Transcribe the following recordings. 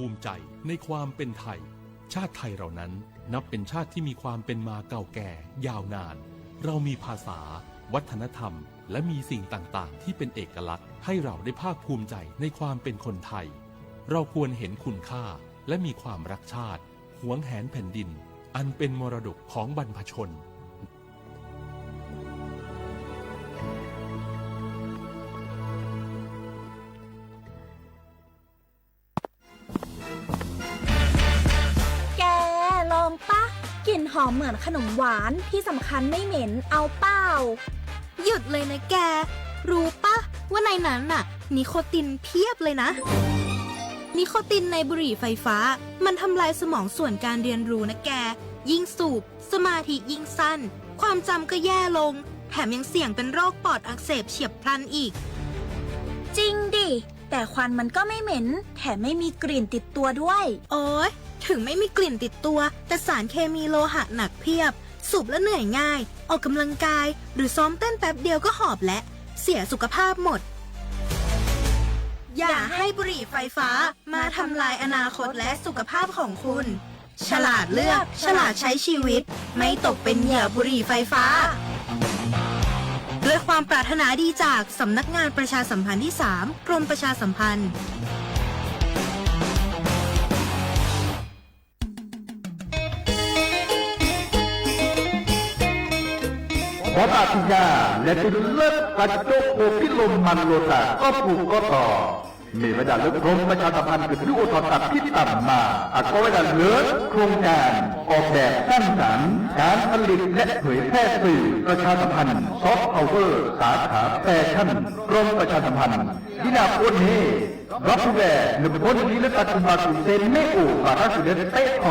ภูมิใจในความเป็นไทย ชาติไทยเรานั้นนับเป็นชาติที่มีความเป็นมาเก่าแก่ยาวนาน เรามีภาษา วัฒนธรรม และมีสิ่งต่างๆ ที่เป็นเอกลักษณ์ ให้เราได้ภาคภูมิใจในความเป็นคนไทย เราควรเห็นคุณค่า และมีความรักชาติ หวงแหนแผ่นดิน อันเป็นมรดกของบรรพชน แก ลองปะ กลิ่นหอมเหมือนขนมหวาน ที่สำคัญไม่เหม็น เอาเปล่า หยุดเลยนะแก รู้ปะ ว่าในนั้นน่ะ นิโคตินเพียบเลยนะ นิโคตินในบุหรี่ไฟฟ้า มันทำลายสมองส่วนการเรียนรู้นะแก ยิ่งสูบ สมาธิยิ่งสั้น ความจำก็แย่ลง แถมยังเสี่ยงเป็นโรคปอดอักเสบเฉียบพลันอีก จริงดิ แต่ควันมันก็ไม่เหม็น แถมไม่มีกลิ่นติดตัวด้วย โอ๊ย ถึงไม่มีกลิ่นติดตัว แต่สารเคมีโลหะหนักเพียบ สูบแล้วเหนื่อยง่าย ออกกำลังกาย หรือซ้อมเต้นแป๊บเดียวก็หอบและ เสียสุขภาพหมด อย่าให้บุหรี่ไฟฟ้ามาทำลายอนาคตและสุขภาพของคุณ ฉลาดเลือก ฉลาดใช้ชีวิต ไม่ตกเป็นเหยื่อบุหรี่ไฟฟ้า ด้วยความปรารถนาดีจากสำนักงานประชาสัมพันธ์ที่สาม กรมประชาสัมพันธ์ ဘီဘၣ်သ့ၣ်ညါ လဲၤတုၤလၢပှၤကၠိဖိဖံးလိာ်မၤလိာ်သး ကီၢ်ပူၤကီၢ်သီ မ့ၢ်ဝဲဒၣ်လၢ กรมประชาสัมพันธ์ ကဒုးအိၣ်ထီၣ်တၢ်ဖံးတၢ်မၤ အကိးဝဲဒၣ်လၢ โครงการออกแบบสร้างสรรค์ การผลิตและเผยแพร่สื่อประชาสัมพันธ์ ซอฟต์พาวเวอร์ สาขาแฟชั่น กรมประชาสัมพันธ์ ဒ်န့ၣ်အဃိန့ၣ် ဒီပုၢ်ဝဲၢ် နဖိနလံၤလၢတၢ်ကူၣ်ဘၣ်ကူၣ်သ့မ့ၢ်အိၣ် ဘၣ်တၢ်စူၢ်လၢသ့ထီၣ် တၢ်က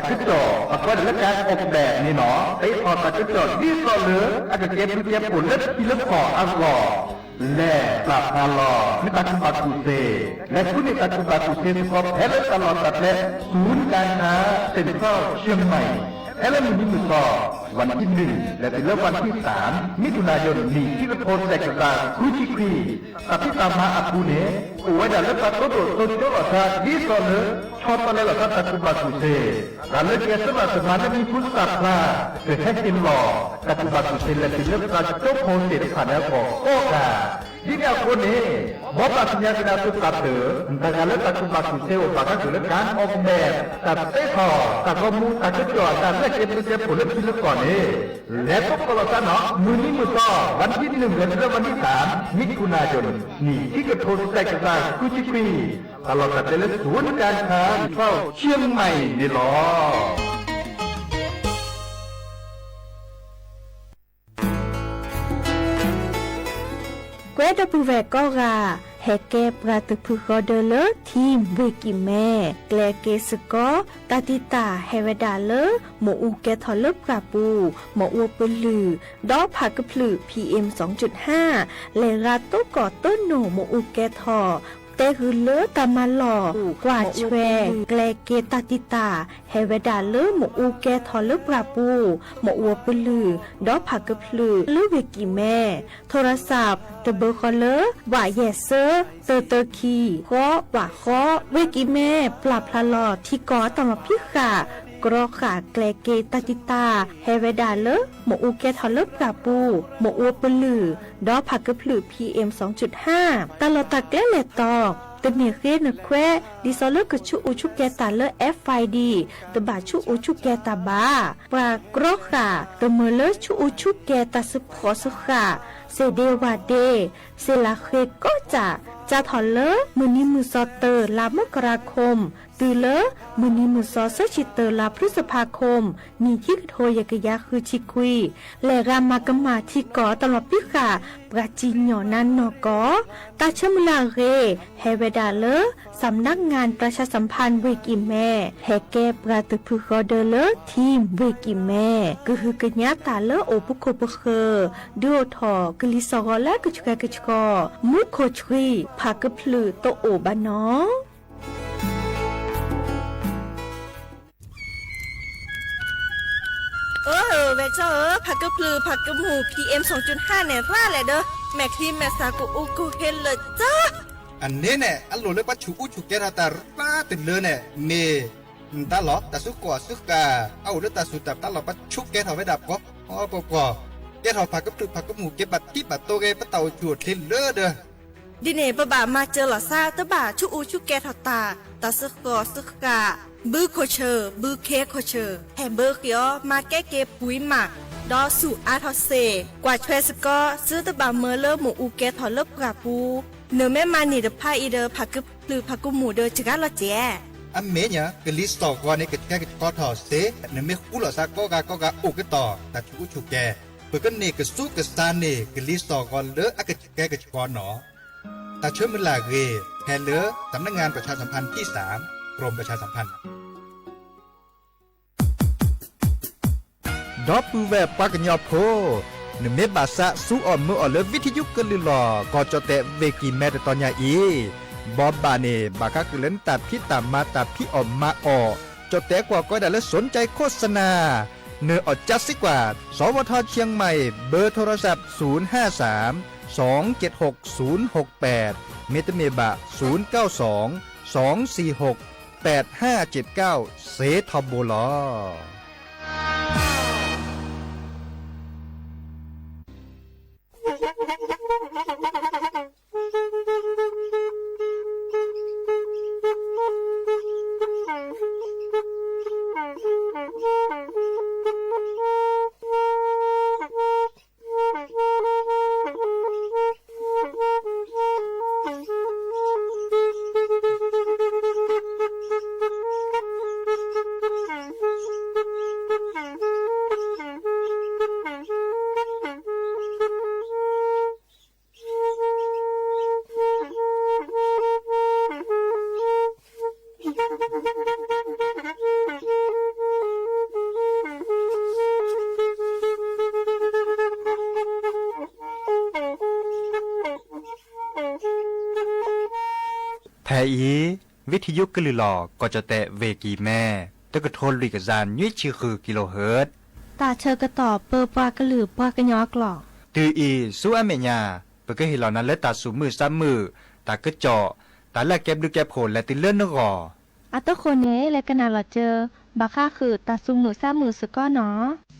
စီၣ် အကိးဝဲဒၣ်လၢ การออกแบบ န့ၣ်လီၤ. သ့ထီၣ်တၢ်ကစီၣ် ဒ်သိးလၢ အကကဲဘျုးကဲဖှိၣ်လၢထံလၢကီၢ်အဂီၢ် လဲၤပျၢ်ဖျါလီၤ မ့ၢ်တၢ်ကူၣ်ဘၣ်ကူၣ်သ့ လဲၤဃုန့ၢ်တၢ်ကူၣ်ဘၣ်ကူၣ်သ့စ့ၢ်ကီး ဖဲလၢတၢ်လီၢ်တၢ်ကျဲ ศูนย์การค้าเซ็นทรัลเชียงใหม่ ဖဲလၢမုၢ်နံၤမုၢ်သီ วันที่หนึ่ง လဲၤတုၤလၢ วันที่สาม มิถุนายน နံၣ်ခံကထိတကယၤဃုဆံခွံ တၢ်ဖံးတၢ်မၤအပူၤန့ၣ် အိၣ်ဝဲဒၣ်လၢပှၤကတိၤဒိၣ်စိကၠိလီၤသး ဒ်သိးလၢ ဆီတလဲလီၤသးတၢ်ကူၣ်ဘၣ်ကူၣ်သ့ တၢ်လၢကဲသ့ဘၣ်သ့မၤလၢမံၤပူၤသၣ်ဖျါ ကဟဲက့ၤလီၤ တၢ်ကူၣ်ဘၣ်ကူၣ်သ့ လဲၤတုၤလၢပှၤကၠိဖိသ့ၣ်တဖၣ်န့ၣ်အဂီၢ်ကိးဂၤ ဒ်န့ၣ်အဃိန့ၣ် ဘီဘၣ်သ့ၣ်ညါကဒါသုသးတၢၢ် တဂၤလၢတၢ်ကူၣ်ဘၣ်ကူၣ်သ့အိၣ်ဘၣ်တၢ်စူၢ်လၢ การออกแบบ တၢ်သ့ထီၣ် တၢ်ဂီၤမူ တၢ်ကစီၣ် တၢ်လၢကဲဘျုးကဲဖှိၣ်လၢထံလၢကီၢ်န့ၣ် လဲၤကိးကီးလီၤသးနီၤ မုၢ်နံၤမုၢ်သီ วันที่หนึ่ง လဲၤတုၤလၢ วันที่สาม มิถุนายน နံၣ်ခံကထိတကယၤဃုဆံခွံ တၢ်လီၢ်တၢ်ကျဲလၢ ศูนย์การค้าเซ็นทรัลเชียงใหม่ န့ၣ်လီၤ. ကွဲဒီပုၢ်ဝဲၢ်ကိးဂၤ ဟဲကဲပှၤတဖုဃီဒၢလၢ ထံၣ်ဝ့ၢ်ကံၢ်မဲ ကျဲက့ၤစ့ၢ်ကီး တၢ်တံာ်တာ်ဟဲဝဲဒၣ်လၢ မ့ၣ်အူကဲထီၣ်လၢပှၢ်ပူၤ မ့ၣ်အူပလုၢ် ဒီးဖးကဖျၢၣ် PM စင်ၣ်ကၠုၣ်ဟါ လဲၤဂၤတိၢ်ကီၢ်တိၢ်နိၣ်မ့ၣ်အူကဲထီၣ် တဲဂုာ်လၢတၢ်မၤလီၢ် ကွၢ်ဆွဲ ကျဲက့ၤတၢ်တံာ်တာ် ဟဲဝဲဒၣ်လၢမ့ၣ်အူကဲထီၣ်လၢပှၢ်ပူၤ မ့ၣ်အူပလုၢ် ဒီးဖးကဖျၢၣ် လၢဝ့ၢ်ကံၢ်မဲ โทรศัพท์ တဘၢဃီလၢ ဝးယဲၢ်သၢ သၢသၢခံ ဃိးဝးဃိး ဝ့ၢ်ကံၢ်မဲ ပျၢ်ဖျါလီၤထံကီၢ်တၢ်လီၢ်ဖံးဃာ် ကြီဃာ်ကျဲက့ၤတၢ်တံာ်တာ် ဟဲဝဲဒၣ်လၢ မ့ၣ်အူကဲထီၣ်လၢပှၢ်ပူၤ မ့ၣ်အူပလုၢ် ဒီးဖးကဖျၢၣ် PM စင်ၣ်ကၠုၣ်ဟါ တၢ်လီၢ်တၢ်ကျဲလဲၤတီၤ တမ့ၢ်ဃ့နခွဲး ဒ်သိးလၢကဆူၣ်အူဆူၣ်ကဲတၢ်လၢ FID တဘၣ်ဆူၣ်အူဆူၣ်ကဲတၢ်ဘၣ်. ပှၤကြီဃာ် တမၢလၢဆူၣ်အူဆူၣ်ကဲတၢ်စ့ၢ်ကီးစ့ၢ်ကီး စ့ၢ်ဒ့ဝၣ်ဒ့ စ့ၢ်လၢဃ့ကိးစၢ် စးထီၣ်လၢ မုၢ်နံၤမုၢ်သီတၢ လါမကရၤခိၣ် တုၤလၢ မုၢ်နံၤမုၢ်သီသၢဆံတၢ လါဖျုစဖါခိၣ် နံၣ်ခံကထိယဲၢ်ကယၤဃုဆံခွံ လဲၤဂၤမၤကမၣ်ထံကီၢ်တၢ်လီၢ်ဖံးဃာ် ပှၤစံၣ်ညီၣ်နါနီၢ်ကီၢ် တၢ်ဆၢမုၢ်လၢ်အဂ့ၢ် ဟဲဝဲဒၣ်လၢ สำนักงานประชาสัมพันธ์ ဝ့ၢ်ကံၢ်မဲ ဟဲကဲပှၤတဖုဃီဒၢလၢ ထံၣ်ဝ့ၢ်ကံၢ်မဲ ကဟုကညးတၢ်လၢအိၣ်ပခိၣ်ပဃၢၤ ဒုးအိၣ်ထီၣ်ကလံၤစှီၤဂီၤလၢကဆှဲကဆှီ မူခိၣ်ဆှံ ဖးကဖျၢၣ်တအိၣ်ဘၣ်နီၤ အၢ ဝဲၢ်ကၠီဧၢ, ဖးကဖျၢၣ်ဖးကမူၣ် PM စင်ၣ်ကၠုၣ်ဟါန့ၣ် ရၣ်လဲၣ်ဒီး မဲာ်ချံမဲာ်သၣ်ကအိၣ်ကဟ့လၢာ်ကၠီ အန့ၣ်န့ၣ် အလိၣ်လၢပှၤဆူၣ်အူဆူၣ်ကဲထီၣ်တၢ်ရၣ်တလၢန့ၣ် မ့ၢ် တၢ်လီၢ် တၢ်စုကီၢ်စုဃၣ် အအိၣ်လၢတၢ်စူၢ်တၢ်ပျၢ်လီၤ ပှၤဆူၣ်ကဲထီၣ်ဝဲဒၣ်ပှီၢ်ပှီၢ်ပှီၢ်, ကဲထီၣ်ဖးကဖျၢၣ်ဖးကမူၣ် ကဲဘၣ်တံၢ်ဘၣ်တိၤဂ့ၤ ပတၢ်အိၣ်ဆူၣ်အိၣ်ချ့လၢဒီး ဒ်န့ၣ် ပဘၣ်မၤစၢၤလီၤသး တဘၣ်ဆူၣ်အူဆူၣ်ကဲထီၣ်တၢ်, တၢ်စုကီၢ်စုဃၣ်, ဘုခိၣ်ဆၢၣ် ဘုခ့ခိၣ်ဆၢၣ် ဟဲဘၢဃ့အီၤ မၤကဲက့ၤပှံၤမး, ဒီးဆူၣ်အါထီၣ်စ့ၢ်, ကွၢ်ထွဲစ့ၢ်ကီး သုတဘၣ်မၢလၢမ့ၣ်အူကဲထီၣ်လၢပှၢ်ပူၤ, နမ့ၢ်မၤန့ၢ်တဖၣ်အံၤဒီး ဖးကဖျၢၣ်ဖးကမူၣ်ဒီးစှၤလီၤစဲး အမ့ၢ်ညါ ကလံၤစိးဂီၤန့ၣ် ကဆှဲကဆှီထီၣ်စ့ၢ်, နမ့ၢ်ဃူလိာ်သးကိးဂၤကိးဂၤအိၣ်ကတီၢ် တၢ်ဆူၣ်အူဆူၣ်ကဲ, ပကန့ၢ်ကဆူကစၢ်န့ၢ် ကလံၤစိးဂီၤလၢအကဆှဲကဆှီနီၤ. တၢ်ဆၢမုၢ်လၢ်အဂ့ၢ် ဟဲလၢ สำนักงานประชาสัมพันธ์ที่สาม กรมประชาสัมพันธ์ ဒီပုၢ်ဝဲၢ်ပှၤကညီဖိ, နမ့ၢ်ဘၣ်သးစူၤအီၣ်မုာ်အီၣ်လၢ ဝံထယုကလုၢ်လီၤ ကီၢ်ကၠီၣ်တဲၣ်ဝ့ၢ်ကံၢ်မဲတတီၤညါအံၤ, ဘီဘၣ်န့ၣ် ဘၣ်ဃးဃုာ်လၢနတၢ်ဖံးတၢ်မၤတၢ်ဖံးအီၣ်မၤအီၣ်, ကၠီၣ်တဲၣ်ကွီၢ်ကိးဝဲဒၣ်လၢ สนใจโฆษณา, နအီၣ်ကၠါစ့ၢ်ကီး, สวทเชียงใหม่ เบอร์โทรศัพท์ ศูนย์ห้าสาม สองเจ็ดหก ศูนย์หกแปด မ့တမ့ၢ်ဘၣ် ศูนย์เก้าสอง สองสี่หก แปดห้าเจ็ดเก้า စ့ထီဘိလီၤ. ဖဲအံၤ ဝံထယုကလုၢ်လီၤ ကီၢ်ကၠီၣ်တဲၣ်ဝ့ၢ်ကံၢ်မဲ တကထိလွံၢ်ကယၤနွံဆံဃု kilohertz တၢ်ဆၢကတီၢ်ပၢပှၤကလုာ်ပှၤကညီအကျိာ်, တုၤအံၤဆူအမဲာ်ညါ ပကဟ့ၣ်လီၤနၤလၢတၢ်သူၣ်မုာ်သးမုာ်, တၢ်ကစီၣ်, တၢ်လၢအကဲဘျုးကဲဖှိၣ်လဲၤတုၤလၢနဂီၢ်. အတဃိန့ၣ် လဲၤကနၣ်လီၤစၢၤ ဘၣ်ဃးဃုာ်တၢ်သူၣ်မုာ်သးမုာ်စ့ၢ်ကီးနီၤ.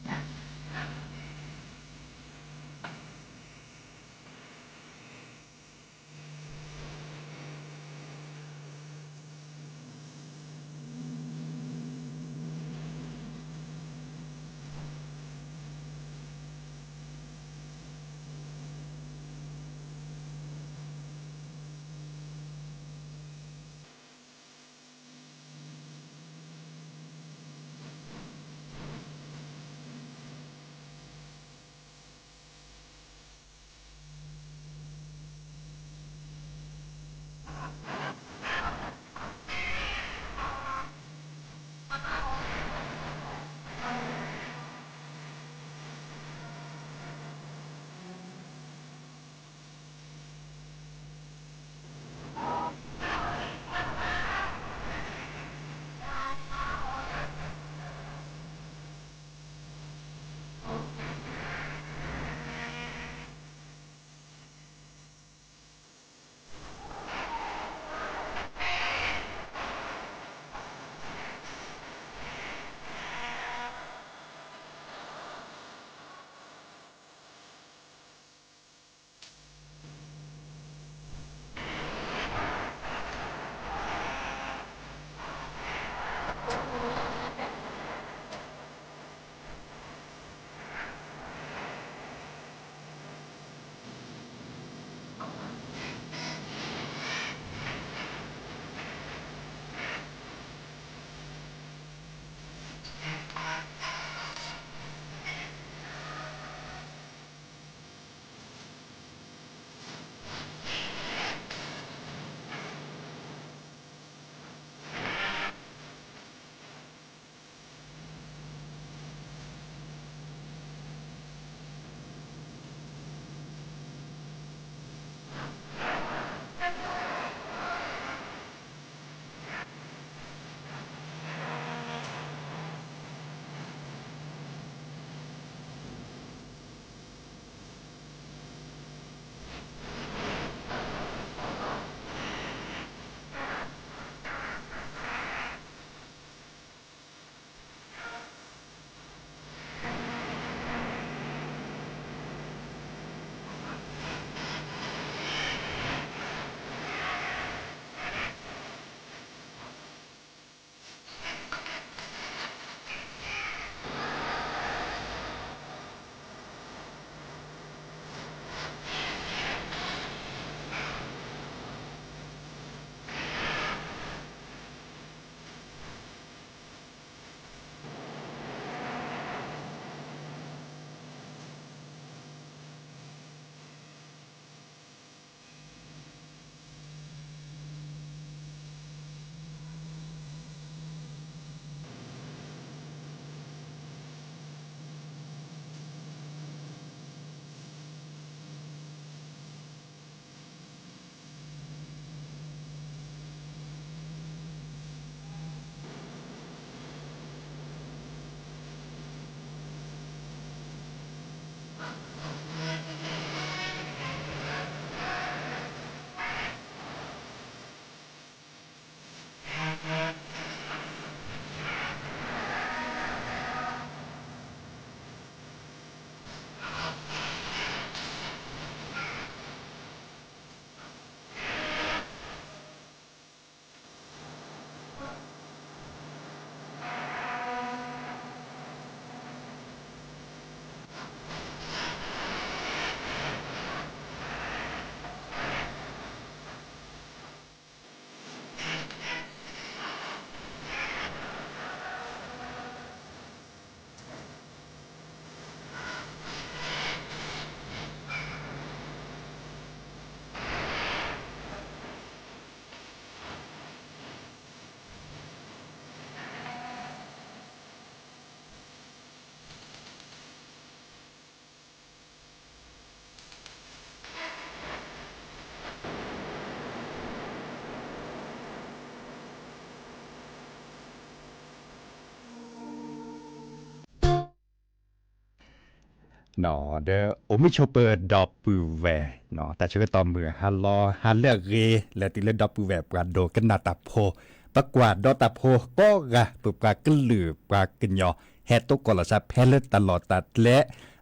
ဒီးအိၣ်မုာ်ဆိးပၢၤဒီပုၢ်ဝဲၢ်, တၢ်ဆၢကတီၢ်မုၢ်ဟါလီၤဟါလၢအဂ့ၤ လဲၤတုၤလၢဒီပုၢ်ဝဲၢ်ပှၤဒိကနၣ်တၢ်ဖိ, ပကွၢ်ဒီးတၢ်ဖိကိးဂၤ ပပှၤကလုာ်ပှၤကညီ ဟဲတိကိးလီၤစၢ်ဖဲလၢတၢ်လီၢ်တၢ်ကျဲ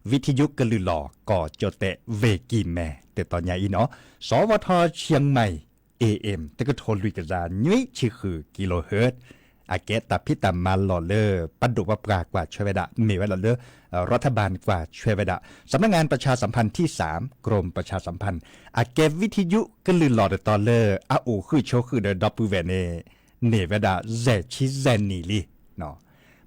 ဝံထယုကလုာ်လီၤ ကီၢ်ကၠီၣ်တဲၣ် ဝ့ၢ်ကံၢ်မဲ တတီၤညါအံၤနီၤ, စဝထ เชียงใหม่ เอเอ็ม တကထိလွံၢ်ကယၤနွံဆံဃု kilohertz အကဲတၢ်ဖံးတၢ်မၤလီၢ်လၢ ပှၤဒိၣ်ပှၤပှၢ်ကွၢ်ဆွဲဝဲဒၣ် မ့ၢ်ဝဲဒၣ်လၢ รัฐบาล ကွၢ်ဆွဲဝဲဒၣ် สำนักงานประชาสัมพันธ์ที่สาม กรมประชาสัมพันธ์ အကဲဝံထယုကလုာ်လီၤတတီၤလၢ အအိၣ်ဃုာ်ဆိးဃုာ်ဒီးဒီပုၢ်ဝဲၢ်န့ၣ် န့ၢ်ဝဲဒၣ် ယဲၢ်ဆံယဲၢ်နံၣ်လံ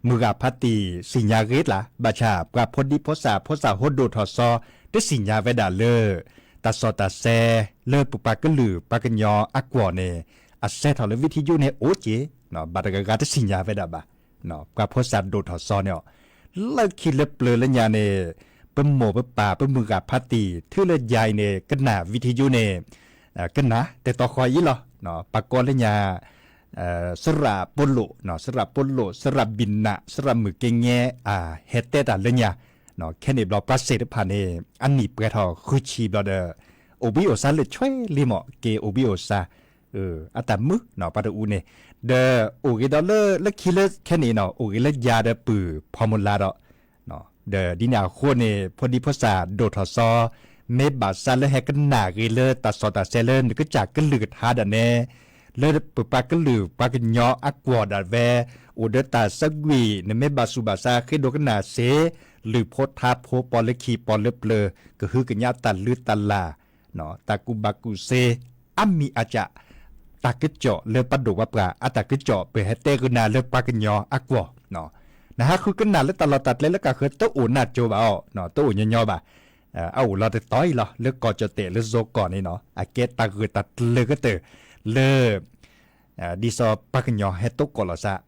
မုၢ်ဂၤဖးတံၢ် သ့ၣ်ညါဂ့ၤတလး ဘၣ်ဆၣ် ပှၤဖိဒံဖိသၣ်ဖိသၣ်ဟိဒိၣ်ထီၣ်စီ တသ့ၣ်ညါဝဲဒၣ်လၢ တၢ်စီတၢ်ဆဲ လၢပပှၤကလုာ်ပှၤကညီအကွီၢ်န့ၣ် အဆဲးထီၣ်လၢဝံထယုန့ၣ်အိၣ်က့ၤ, ဘၣ်တဂၤဂၤတသ့ၣ်ညါဝဲဒၣ်ဘၣ်. ပှၤဖိသၣ်ဒိၣ်ထီၣ်စီန့ၣ်အီၤ လၢခံလၢပျၢၤလၢညါန့ၣ် ပမိၢ်ပပၢ်ပမုၢ်ဂၤဖးတံၢ် ထုးလၢယၤအံၤန့ၣ် ကနၣ်ဝံထယုန့ၣ် ကနၣ်တတီၤဃီအံၤလီၤ. ပှၤကိးလၢညါ စရၣ်ပိလိာ်, စရၣ်ပိလိာ်, စရၣ်ဘံၣ်နး, စရၣ်မုၣ်က့ငဲ ဟဲတဲတၢ်လၢညါ, ခဲန့ၣ်ဘျီပှၤသ့ၣ်တဖၣ်န့ၣ် အနံၣ်ပှဲၤထီၣ်ဃုဆံဘျီဒီး အိၣ်ဘှံးအိၣ်သါလၢာ်ဆွဲလံမး က့ၤအိၣ်ဘှံးအိၣ်သါ အတၢ်မုာ်နီၤ ပှၤတအူန့ၣ်, ဒီးအိၣ်ဂ့ၤဒီးလၢ လၢခံလၢခဲန့ၣ်နီၤ အိၣ်ဂ့ၤလၢယၤဒီးပုၢ်ဖီမူၤလါဒီး, ဒီးဒ်န့ၣ်အဃိန့ၣ် ဖိဒံဖိသၣ်ဒိၣ်ထီၣ်စီ မ့ၢ်ဘၣ်ဆၣ်လၢဟဲကနၣ်ဂ့ၤလၢတၢ်စီတၢ်ဆဲလၢနကစၢ်ကလုၢ်ကထါဒၣ်နဲ လၢပပှၤကလုာ်ပှၤကညီအကွီၢ်ဒၣ်ဝဲ အိၣ်ဒီးတၢ်သကွံာ် နမ့ၢ်ဘၣ်ဆူးဘၣ်ဆါဃ့ဒိကနၣ်စ့ လုၢ်ဖိထါဖိပီၢ်လၢခံပီၢ်လၢပျၢၤ ကဟုကညးတၢ်လုၢ်တၢ်လၢ် တၢ်ကူၣ်ဘၣ်ကူၣ်သ့ အါမံၤအါကၠး တၢ်ကစီၣ်လၢပှၤဒိၣ်ပှၤပှၢ် အတၢ်ကစီၣ်ပဟဲတဲဂ့ၤနၤလၢပှၤကညီအကွီၢ်, နဟးဃုကနၣ်လၢတၢ်လီၢ်တၢ်ကျဲလၢကးဃၢၤ တအိၣ်နၢ်ကၠိဘၣ်အီၤ တအိၣ်ညီညီဘၣ်. အအိၣ်လီၤတတီၤအံၤလီၤ လၢကီၢ်ကၠီၣ်တဲၣ်လၢယိၤကီၢ်န့ၣ်နီၤ အကဲတၢ်ဂၢၢ်တၢ်ကျၢၤကတၢၢ်လၢ ဒ်သိးပှၤကညီဟဲတိကိးလီၤစၢ်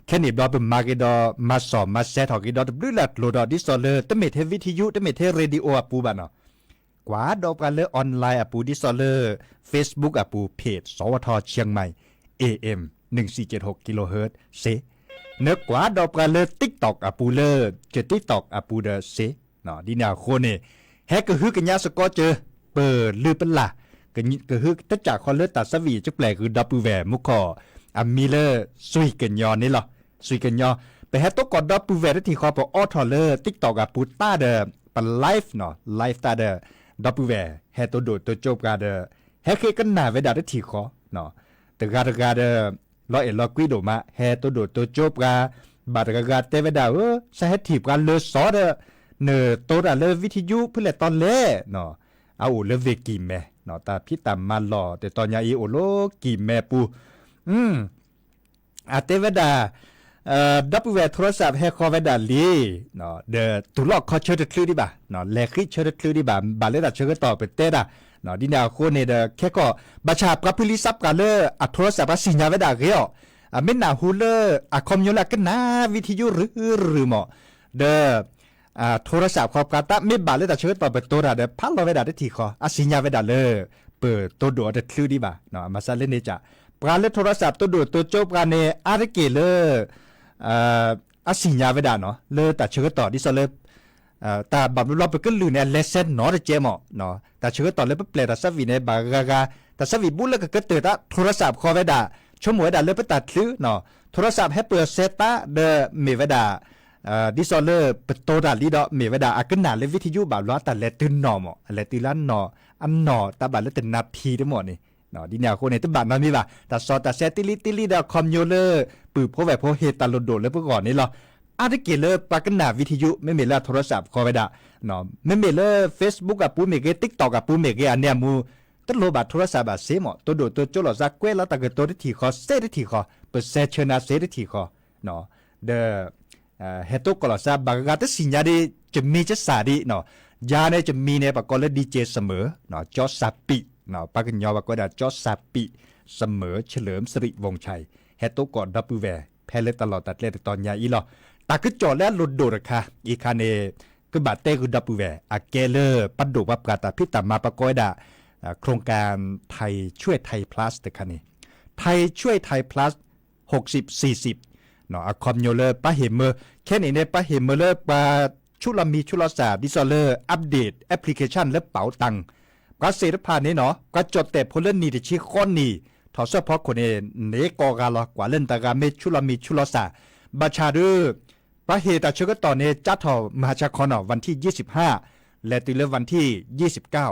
ခဲန့ၣ်ဘျီပမၤဂ့ၤဒီး မၤစီၢ်မၤဆဲးထီၣ်ဂ့ၤဒီးတဘျုးလၢ်ကျိၤဒီး ဒ်သိးလၢတမ့ၢ်ထဲ วิทยุ တမ့ၢ်ထဲ ရေဒီယိၤ အပူၤဘၣ်နီၤ, ကွၢ်ဒီးပှၤလၢ online အပူၤ ဒ်သိးလၢ Facebook အပူၤ page စဝထ เชียงใหม่ เอเอ็ม หนึ่งสี่เจ็ดหก kilohertz စ့, နကွၢ်ဒီးပှၤလၢ TikTok အပူၤလၢ က TikTok အပူၤဒီးစ့, ဒ်န့ၣ်အဃိန့ၣ် ဟဲကဟုကညးစ့ၢ်ကီးကၢ ပလုၢ်ပလၢ် ကဟုတကးဃီလၢတၢ်သးဝံၣ် ကပျဲၢ်ဂုၤဒီပုၢ်ဝဲၢ်မူခိၣ် အမံၤလၢ စွံၣ်ကညီန့ၣ်လီၤ. စွံၣ်ကညီ ပဟဲတိကိးဒီပုၢ်ဝဲၢ်တထံၣ်ဃီ ပအိးထီၣ်လၢ TikTok အပူၤတၢ်ဒီး ပ live နီၤ live တၢ်ဒီး ဒီပုၢ်ဝဲၢ်ဟဲတိဒိၣ်တိကၠိပှၤဒီး ဟဲဃ့ကနၣ်ဝဲဒၣ်တထံၣ်ဃီ တဂၤတဂၤဒီး လီၤအဲၣ်လီၤကွံဒိၣ်မး ဟဲတိဒိၣ်တိကၠိပှၤ, ဘၣ်တဂၤဂၤတဲဝဲဒၣ်ဧၢ စးဟဲထံၣ်ပှၤလၢစီၤဒီး နတိတၢ်လၢ วิทยุ ဖဲလဲၣ်တီလဲၣ် အအိၣ်လၢဝ့ၢ်ကံၢ်မဲ တၢ်ဖံးတၢ်မၤလီၢ်တတီၤညါအံၤအိၣ်လၢကံၢ်မဲပူၤ အတဲဝဲဒၣ် ဒီပုၢ်ဝဲၢ် โทรศัพท์ ဟဲဃီဝဲဒၣ်လံ, ဒီးတူၢ်လိာ်ခီဆၢတချုးဒံးဘၣ်, လဲၤဃံဆၢတချုးဒံးဘၣ်, ဘၣ်လၢတၢ်ဆၢကတီၢ်ပတဲဒၣ်, ဒ်န့ၣ်အဃိန့ၣ်ဒီး ခဲကီၣ် ဘၣ်ဆၣ်ပှၤဖုလံစးပှၢ်လၢအ โทรศัพท์ ပှၤသ့ၣ်ညါဝဲဒၣ်ဂ့ၤအီၤ, အမ့ၢ်နၢ်ဟူလၢအခီပညီလၢအကနၣ် วิทยุ ရုၢ်ရုၢ်မး, ဒီး โทรศัพท์ ဃီပှၤတၢ်မ့ၢ်ဘၣ်လၢတၢ်ဆၢကတီၢ်ပတိတၢ်ဒီး ဖးလီၤဝဲဒၣ်တထံၣ်ဃီ, အသ့ၣ်ညါဝဲဒၣ်လၢ ပတိဒိၣ်အီၤတချုးဒံးဘၣ်, မၤစၢ်လၢန့ၣ်က ပှၤလၢ โทรศัพท์ တိဒိၣ်တိကၠိပှၤန့ၣ် အါတက့ၢ်လၢ အသ့ၣ်ညါဝဲဒၣ်နီၤ လၢတၢ်ဆၢကတီၢ်ဒ်သိးလၢ တၢ်ဘၣ်ဘျီဘျီပကလုာ်န့ၣ် အလဲၤဆဲးနီတကဲမး, တၢ်ဆၢကတီၢ်လၢပပျဲၢ်တၢ်သးဝံၣ်န့ၣ် ဘၣ်ဂၤဂၤ တၢ်သးဝံၣ်ဘူးလၢကကတၢၢ်တၢ် โทรศัพท์ ဃီဝဲဒၣ်, ဆိကမိၣ်ဝဲဒၣ်လၢပတၢ်ချုးနီၤ, โทรศัพท์ ဟဲပၢၢ်ဆဲးသးဒီးမ့ၢ်ဝဲဒၣ် ဒ်သိးလၢပတိတၢ်လံဒီး မ့ၢ်ဝဲဒၣ်အကနၣ်လၢ วิทยุ ဘၣ်ဘျီအတၢ်လဲၤတုၤနီၢ်မး, အလဲၤတုၤလၢနီၢ် အနီၢ်တၢ်ဘၣ်လၢတနၢ်ဖံးတမးန့ၣ်, ဒ်န့ၣ်အဃိန့ၣ် တဘၣ်နီတမံၤဘၣ်, တၢ်စီတၢ်ဆဲးတ့လံတ့လံဒီးအခီပညီလၢ ပုၢ်ဖိဝဲၢ်ဖိဟ့ၣ်တၢ်လိၣ်ဒိၣ်လၢပဂီၢ်န့ၣ်လီၤ. အါတက့ၢ်လၢပှၤကနၣ် วิทยุ မ့မ့ၢ်လၢအ โทรศัพท์ ဃီဝဲဒၣ်, မ့မ့ၢ်လၢ Facebook အပူၤမ့ၢ်ဂ့ၤ TikTok အပူၤမ့ၢ်ဂ့ၤ အန့ၣ်အမူ တလိၣ်ဘၣ် โทรศัพท์ ဘၣ်စ့မး, တိဒိၣ်တိကၠိလိာ်သး ကွဲးလီၤတၢ်ကတိၤတထံၣ်ဃီ စ့တထံၣ်ဃီ, ပစဲးဆၢနၤစ့တထံၣ်ဃီ, ဒီး ဟဲတိကိးလီၤသး ဘၣ်ဂၤဂၤတသ့ၣ်ညါဒ် ကမံၤကစၢ်ဒ်, ယၤန့ၣ် ကမံၤန့ၣ် ပှၤကိးလၢ DJ เสมอ, ကၠီစၢ်ပံး, ပှၤကညီပှၤကိးဝဲဒၣ်ကၠီစၢ်ပံး, เสมอ เฉลิมสิริวงศ์ชัย ဟဲတိကိးဒီပုၢ်ဝဲၢ် ဖဲလၢတၢ်လီၢ်တၢ်ကျဲတတီၤညါအံၤလီၤ. တၢ်ကစီၣ်လၢအလိၣ်ဒိၣ်တခါ အံၤခါန့ၣ် ကဘၣ်တဲဂုာ်ဒီပုၢ်ဝဲၢ် အကဲလၢပှၤဒိၣ်ပှၤပှၢ်တၢ်ဖံးတၢ်မၤပှၤကိးဝဲဒၣ် โครงการไทยช่วยไทย plus တခါန့ၣ်, ไทยช่วยไทย plus หกสิบสี่สิบ အခီပညီလၢပှၤဟ့ၣ်မၢ, ခဲန့ၣ်န့ၣ် ပှၤဟ့ၣ်မၢလၢပှၤ ဆူၣ်လီၤမံဆူၣ်လီၤစှၤ ဒ်သိးလၢ update application လၢ Paytm ပှၤစ့ၢ်တဖၣ်န့ၣ်နီၤ ပှၤကၠီၣ်တဲာ်ဖိလၢနံၣ်တဆံဃီနံၣ် ထီၣ်စၢဖီခိၣ်န့ၣ် န့ၣ်ကိးဂၤလီၤ ကွၢ်လၢနတဂၤမ့ၢ်ဆူၣ်လီၤမံဆူၣ်လီၤစှၤ ဘၣ်ဆၣ်ဒီး ပှၤဟ့ၣ်တၢ်ဆၢကတီၢ်န့ၣ် ကၠါထီၣ်မဟါဆါခီနီၤ วันที่ยี่สิบห้า လဲၤတုၤလၢ วันที่ยี่สิบเก้า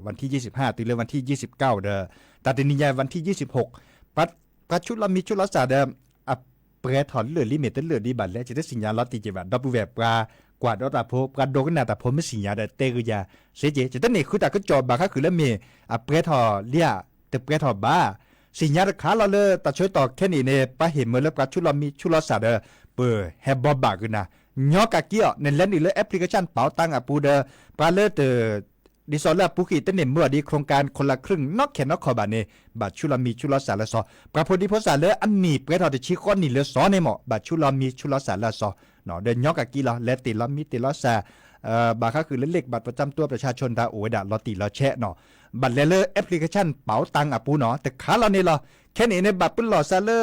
วันที่ยี่สิบห้า တုၤလၢ วันที่ยี่สิบเก้า ဒီး တၢ်တနံၤညါ วันที่ยี่สิบหก ပှၤဆူၣ်လီၤမံဆူၣ်လီၤစှၤဒီး အပြဲးထီၣ်လၢာ်လံမ့ၢ်တလၢာ်လံဘၣ်လဲၣ် ယတသ့ၣ်ညါလီၤတံၢ်က့ၤဘၣ် ဒီပုၢ်ဝဲၢ်ပှၤကွၢ်ဒီးတၢ်ဖိ ပှၤဒိကနၣ်တၢ်ဖိမ့ၢ်သ့ၣ်ညါဒီးတဲဂ့ၤယၤ စ့က့ၤ ယတန့ၢ်ဃုတၢ်ကစီၣ်ဘၣ်ဃးဃုာ်လၢမ့ၢ်အပြဲးထီၣ်လံဧါ တပြဲးထီၣ်ဘၣ် သ့ၣ်ညါတခါလီၤလၢတၢ်ဆၢကတီၢ်ခဲနံၣ်န့ၣ် ပှၤဟ့ၣ်မၢလၢပှၤဆူၣ်လီၤမံဆူၣ်လီၤစှၤဒီး ပဟဲဘီဘၣ်က့ၤနၤ ညီကးက့ၤအီၤ နလဲၤနုာ်လၢ application ပာ်တၢ်အပူၤဒီး ပှၤလၢတ ဒ်သိးလၢအပူၤဃံၣ်တန့ၢ်မၢအီၤဒ် โครงการคนละครึ่ง နီၢ်ခဲနီၢ်ခီဘၣ်န့ၣ် ဘၣ်ဆူၣ်လီၤမံဆူၣ်လီၤစှၤလၢစီၤ ပှၤဖိဒံဖိသၣ်လၢအနံၣ်ပြဲးထီၣ်တဆံဃီနံၣ်လၢစီၤန့ၣ်မ့ၢ် ဘၣ်ဆူၣ်လီၤမံဆူၣ်လီၤစှၤလၢစီၤ ဒီးညီကးက့ၤလီၤ လဲၤတ့ၢ်လီၤမံတ့ၢ်လီၤစှၤ ဘၣ်ဃးဃုာ်လၢ เลขบัตรประจำตัวประชาชน တၢ်အိၣ်ဝဲဒၣ်လီၤတံၢ်လီၤဆဲးနီၤ ဘၣ်လဲၤလၢ application ပာ်တၢ်အပူၤနီၤ တခါလီၤန့ၣ်လီၤ ခဲနံၣ်န့ၣ်ဘၣ်ပလီၢ်စးလၢ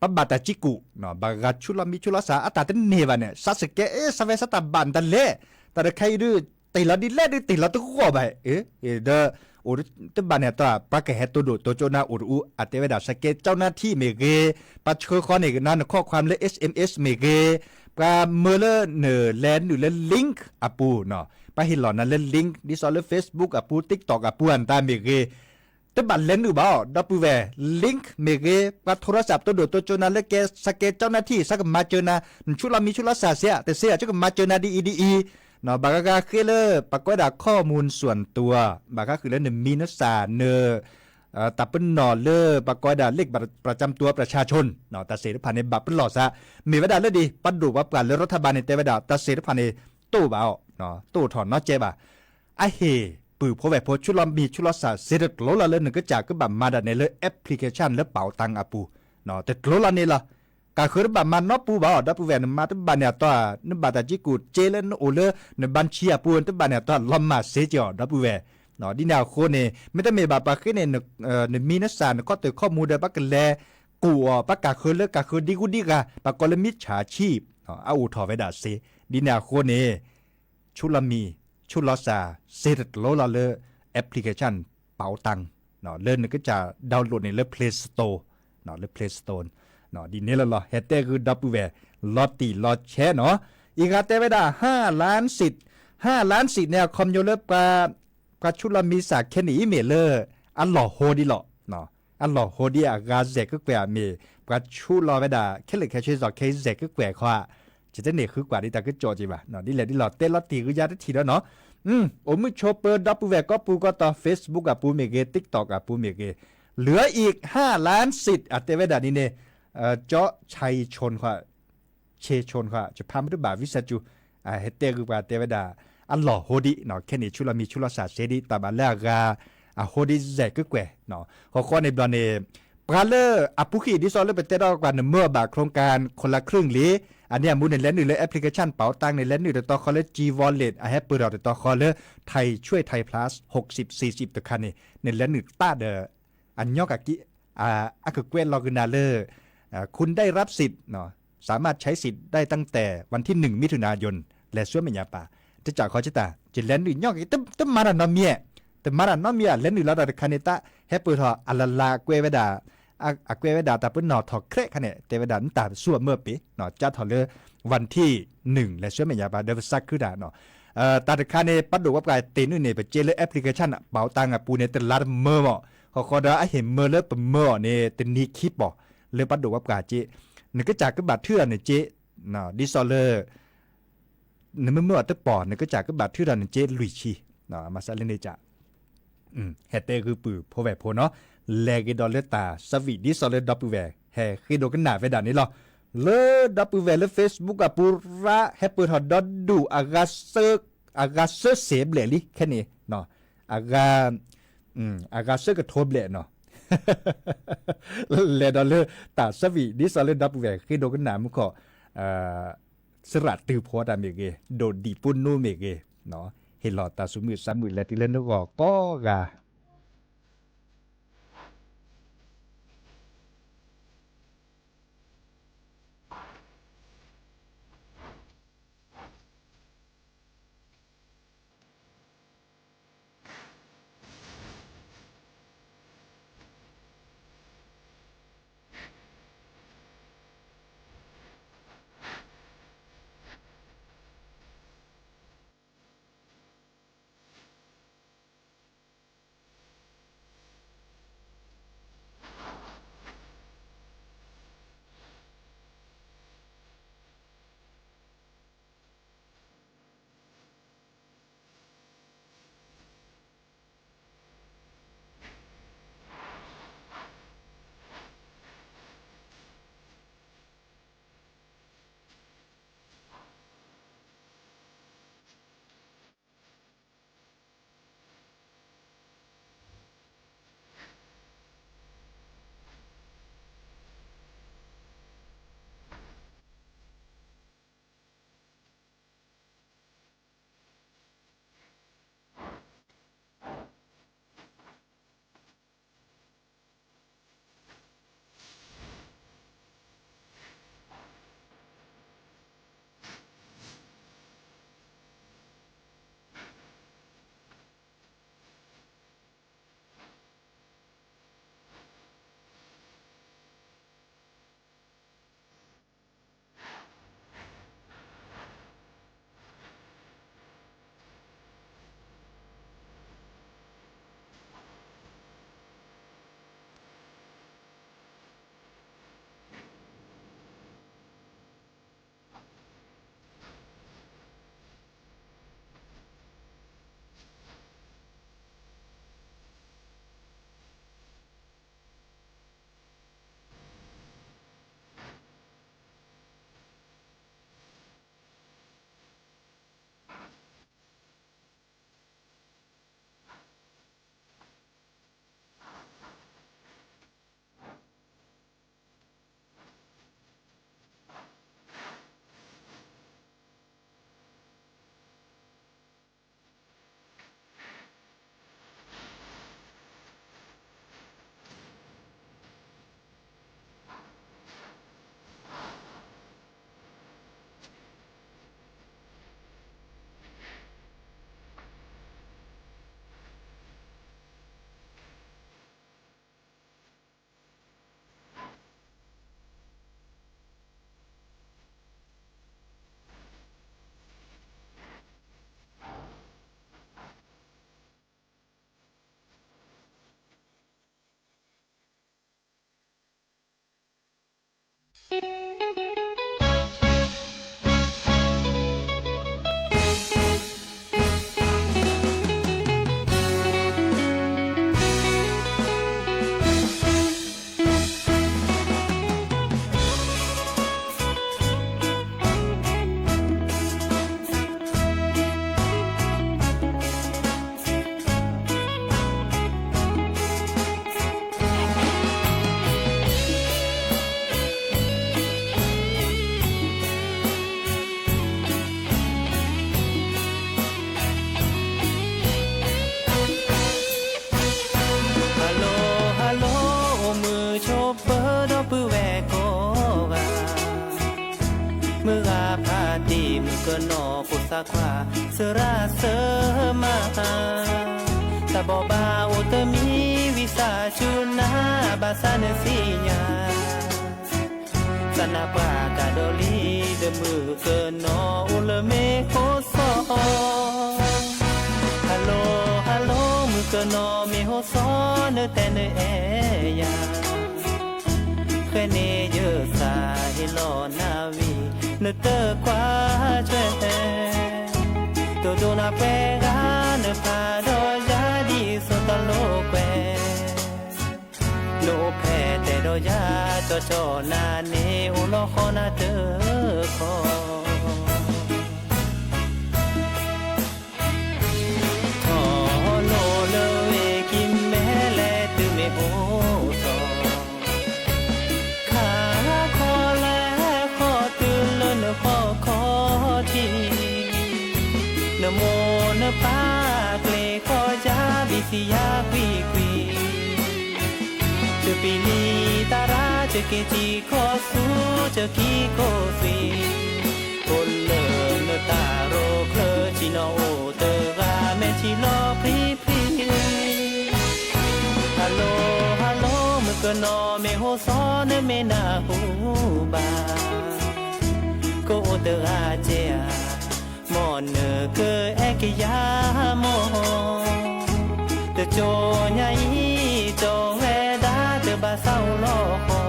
ပဘၣ်တၢ်ကံကူၣ် ဘၣ်ဂၤဆူၣ်လီၤမံဆူၣ်လီၤစှၤ အတၢ်တန့ၢ်ဘၣ်န့ၣ် စးစကဲ အဲ စးဝဲစးတၢ်ဘၣ်နတၢ်လဲၣ် တၢ်တခါအံၤဒုး တ့ၢ်လီၤဒ်လဲၣ်ဒုးတ့ၢ်လီၤတဂီၢ်ဘၣ် ဒီး အိၣ်တဘၣ်န့ၣ်အတီၢ် ပှၤကဟဲတိၢ်ဒိၣ်တိၢ်ကၠိနၤအိၣ်တအူ အတဲဝဲဒၣ် စကဲကၠီနါထံမ့ၢ်ဂ့ၤ ပှၤဆှၢဃီန့ၣ်ကနါနခီၣ်ခွါလၢ SMS မ့ၢ်ဂ့ၤ ပှၤမၢလၢနလဲၤနုာ်လၢ link အပူၤနီၤ ပှၤဟ့ၣ်လီၤနၤလၢ link ဒ်သိးလၢ Facebook အပူၤ TikTok အပူၤအတၢ်မ့ၢ်ဂ့ၤ တဘၣ်လဲၤနုာ်ဘၣ်အီၤ ဒီပုၢ်ဝဲၢ် link မ့ၢ်ဂ့ၤ ပှၤထိရစးတိၢ်ဒိၣ်တိၢ်ကၠိနၤလၢကဲ စကဲကၠီနါထံ စးကမၤစၢၤနၤ နဆူၣ်လီၤမံဆူၣ်လီၤစှၤစ့ တစ့ စးကမၤစၢၤနၤဒ်အံၤဒ်အံၤ ဘၣ်ဂၤဂၤဃ့လၢ ပှၤကိးဝဲဒၣ် ข้อมูลส่วนตัว ဘၣ်ဃးဃုာ်လၢနမံၤနစှၤန တၢ်ပနီၣ်လၢ ပှၤကိးဝဲဒၣ် เลขบัตรประจำตัวประชาชน တၢ်စ့ၢ်တဖၣ်န့ၣ် ဘၣ်ပလီၢ်စး မ့ၢ်ဝဲဒၣ်လၢဒ် ပှၤဒိၣ်ပှၤပှၢ်လၢ รัฐบาล န့ၣ် တဲဝဲဒၣ် တၢ်စ့ၢ်တဖၣ်န့ၣ် တိၢ်ဘၣ်အီၤ တိၢ်ထီၣ်နီတစဲးဘၣ် အဟ့ၣ်ပုၢ်ဖိဝဲၢ်ဖိ ဆူၣ်လီၤမံဆူၣ်လီၤစှၤ စ့တကျိၤလီၤလၢနကစၢ်ကဘၣ်မၤဒၣ်နဲလၢ application လၢ ပာ်တၢ်အပူၤ တကျိၤလီၤန့ၣ်လီၤ ကးဃၢတဘၣ်မၤနီတပူၤဘၣ်အီၤ ဒီပုၢ်ဝဲၢ် နမၤတဘၣ်န့ၣ်အတီၢ် နဘၣ်တၢ်ကံကူၣ်စ့လၢနအိၣ်လၢ နဘၣ်ဆံအပူၤ တဘၣ်န့ၣ်အတီၢ် လီၤမၢ်စ့က့ၤအီၤ ဒီပုၢ်ဝဲၢ် ဒ်န့ၣ်အဃိန့ၣ် မ့တမ့ၢ်ဘၣ်ပှၤဃ့န့ၣ် နမံၤနစှၤ နခီၣ်တၢၢ်ခီၣ်မူဒီး ပှၤကလဲၤကူၣ်အီၤ ပှၤကးဃၢလၢကးဃၢဒ်ဂူဒ်ဂၤ ပှၤကိးလၢမ့ၢ်ဆၣ်ဆံ အအိၣ်ထီၣ်ဝဲဒၣ်စ့ ဒ်န့ၣ်အဃိန့ၣ် ဆူၣ်လီၤမံၤ ဆူၣ်လီၤစှၤ စ့တကျိၤလီၤလၢ application ပာ်တၢ် လၢနကစၢ် download န့ၣ်လၢ Play Store လၢ Play Store ဒ်န့ၣ်လီၤလီၤ ဟဲတဲဂုာ်ဒီပုၢ်ဝဲၢ် လီၤတံၢ်လီၤဆဲးနီၤ အံၤဂၤတဲဝဲဒၣ် ห้าล้านสิทธิ์ ห้าล้านสิทธิ์ န့ၣ် အခီပညီလၢ ပှၤဆူၣ်လီၤမံစှၤခဲနံၣ်အံၤမ့ၢ်လၢ အလီၢ်ဟိဒ်လီၤ အလီၢ်ဟိဒ်အဂၤစဲးကကွဲၢ်မ့ၢ် ပှၤဆူၣ်လီၤဝဲဒၣ် ခဲလၢာ်ခဲဆ့စီၤခဲအံၤစဲးကကွဲၢ်ခီ ယတန့ၢ်ဃုကွၢ်ဒ်တၢ်ကစီၣ်က့ဘၣ် ဒ်လဲၣ်ဒ်လီၤ တဲလီၤတံၢ်ဂုာ်ယၤတထံၣ်ဒီးနီၤ အိၣ်မုာ်ဆိးပၢၤဒီပုၢ်ဝဲၢ်ကိးပူၤကိးတီၤ Facebook အပူၤမ့ၢ်ဂ့ၤ TikTok အပူၤမ့ၢ်ဂ့ၤ เหลืออีก ห้าล้านสิทธิ์ အတဲဝဲဒၣ်ဒ်န့ၣ် ကၠီဆံးဆိၣ်ဃီ ဆံးဆိၣ်ဃီ ယဖးမ့ၢ်တဘၣ် ဝံသးစူၤ ဟဲတဲဂုာ်ပှၤတဲဝဲဒၣ် အလီၢ်ဟိဒ် ခဲနံၣ် ဆူၣ်လီၤမံဆူၣ်လီၤစှၤစ့ဒ် တၢ်ဘၣ်လၢအဂၤ အဟိဒ်စဲးကကွဲၢ် ဃီဃီန့ၣ်ဘျီန့ၣ် ပှၤလၢအပူၤဃံၣ်ဒ်သိးလၢပတဲဒီးကွၢ် နမၢအီၤဘၣ် โครงการคนละครึ่ง လံ အန့ၣ်အမူန့ၣ် လဲၤနုာ်လၢ application ပာ်တၢ်န့ၣ် လဲၤနုာ်တတီၤဃီလၢ G Wallet အဟဲပၢၢ်ထီၣ်တတီၤဃီလၢ ไทยช่วยไทยพลัส หกสิบสี่สิบ တခါန့ၣ် နလဲၤနုာ်တၢ်ဒီး အညီကးက့ အကကွဲးလီၤက့ၤနၤလၢ คุณได้รับสิทธิ์ สามารถใช้สิทธิ์ได้ตั้งแต่วันที่หนึ่ง มิถุนายน လဲၤဆူမဲာ်ညါပၢ် တကးခီကတၢၢ် ယလဲၤနုာ်ညီက့ၤ တမၤတၢ်နီတမံၤ တမၤတၢ်နီတမံၤ လဲၤနုာ်လီၤတၢ်တခါန့ၣ် တၢ်ဟဲပၢၢ်ထီၣ်အလလးကွဲးဝဲဒၣ် အကွဲးဝဲဒၣ်တၢ်ပနီၣ်ထီၣ် credit ခါန့ၣ် တဲဝဲဒၣ်နတၢ်ဆူၣ်အမၢပ့ၤ ကးထီၣ်လၢ วันที่หนึ่ง လဲၤဆူမဲာ်ညါပၢ် ဒီးပသးခုတၢ် တၢ်တခါန့ၣ် ပှၤဒိၣ်ပှၤပှၢ်တ့ၢ်နုာ်န့ၣ် ပစ့လၢ application ပာ်တၢ်အပူၤန့ၣ် တလါတမၢမး ဃီဃီဒီးအဟ့ၣ်မၢလၢပမၢအီၤန့ၣ် တနံၤခံပီၢ် လၢပှၤဒိၣ်ပှၤပှၢ်စ့ နကစၢ်ကဘၣ်ထုးထီၣ်နစ့ ဒ်သိးလၢ နမ့ၢ်မၢအီၤတပီၢ် နကစၢ်ကဘၣ်ထုးထီၣ်နစ့လွံၢ်ဆံ မၤစၢ်လၢန့ၣ်က ဟဲတဲဂုာ်ပုၢ်ဖိဝဲၢ်ဖိနီၤ လဲၤက့ၤဒီးလၢတၢ်ဆၢဝံၣ် ဒ်သိးလၢဒီပုၢ်ဝဲၢ် ဟဲဃ့ဒိကနၣ်ဝဲဒၣ်န့ၣ်လီၤ. လၢဒီပုၢ်ဝဲၢ်လၢ Facebook အပူၤရါ ဟဲပၢၢ်ထီၣ်ဒီဒူၣ် အဂၤစၢစ့ဘျဲၣ်လံ ခဲန့ၣ် အဂၤ အဂၤဆၢကထိဘျဲၣ်နီၤ လဲၤဒီးလၢတၢ်ဆၢဝံၣ် ဒ်သိးလၢဒီပုၢ်ဝဲၢ်ဃ့ဒိကနၣ်မူခိၣ် စရၣ်တုၤဖီတၢ်မ့ၢ်ဂ့ၤ ဒိၣ်ဒံးပိနိမ့ၢ်ဂ့ၤ ဟ့ၣ်လီၤတၢ်သူၣ်မုာ်သးမုာ်လဲၤတုၤလၢနဂီၢ်ကိးဂၤ ကနီၤဖိသၣ်ခွါ စရၣ်စၢမၤ, တၢ်ဘိးဘၣ်အိၣ်တမံၤ ဝံသးစူၤနၤဘၣ်ဆၣ်နသ့ၣ်ညါ, သးနၢ်ပှၢ်တၢ်ဒိးလံ ဒီးမုၣ်ကနီၤအိၣ်လၢမ့ၢ်ဟိစီ, Hello hello မုၣ်ကနီၤမ့ၢ်ဟိစီ နတဲနအဲၣ်ယၤ ဃဲန့ၣ်ယသးဟ့ၣ်လီၤနၤဝံၤ နတကွၢ်ထွဲ, ဒိၣ်ဒိၣ်နၤပှဲၤဂၤ နဖးဒီးယၤဒ်သိးတၢ်လိာ်ကွဲ, နအိၣ်ဖဲတဲဒီးယၤ ကၠီကၠီနၤန့ၣ် အိၣ်လီၤဃီနၤတခီ ထီၣ်လိၣ်လၢဝ့ၢ်ကံၤမဲလဲၣ် တုၤမ့ၢ်အိၣ်ထီၣ်, ခါခီလဲၤဃီတုၤလၢနဖီခိၣ်ထံး, နမိၢ်နပၢ်ကျဲၤဃီယၤ ဘံၣ်သံယၤကွံာ်ကွံာ်, တပံၤလံတၢ်ရၣ် ကက့ၤထံကီၢ်ဆူ ကက့ၤကီၢ်သွံၣ် အိၣ်လၢနတၢ်ရိၣ်ချၢ ထံၣ်နီၣ်အိၣ်တဂၤ မဲာ်ထံလီၤပြံပြံ, Hello hello မုၣ်ကနီၤမ့ၢ်ဟိစီ နမ့ၢ်နၢ်ဟူဘၣ်, ကအိၣ်တဂၤကဲဧါ မ်နကအဲၣ်ကယၤမီၢ်, တကၠိညါအံၤ ကၠီဝဲဒၣ်တဘၣ်သးအိၣ်လီၤဃီ,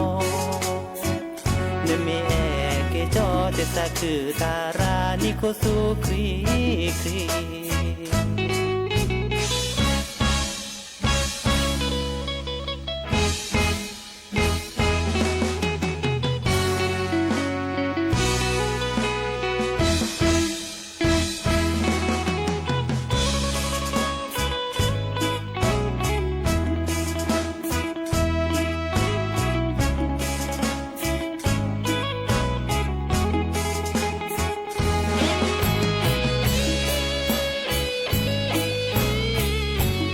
နမ့ၢ်အဲၣ်က့ၤကၠီ တသးခုတၢ်ရၣ် နံၣ်ခိၣ်ဆူခွံခွံ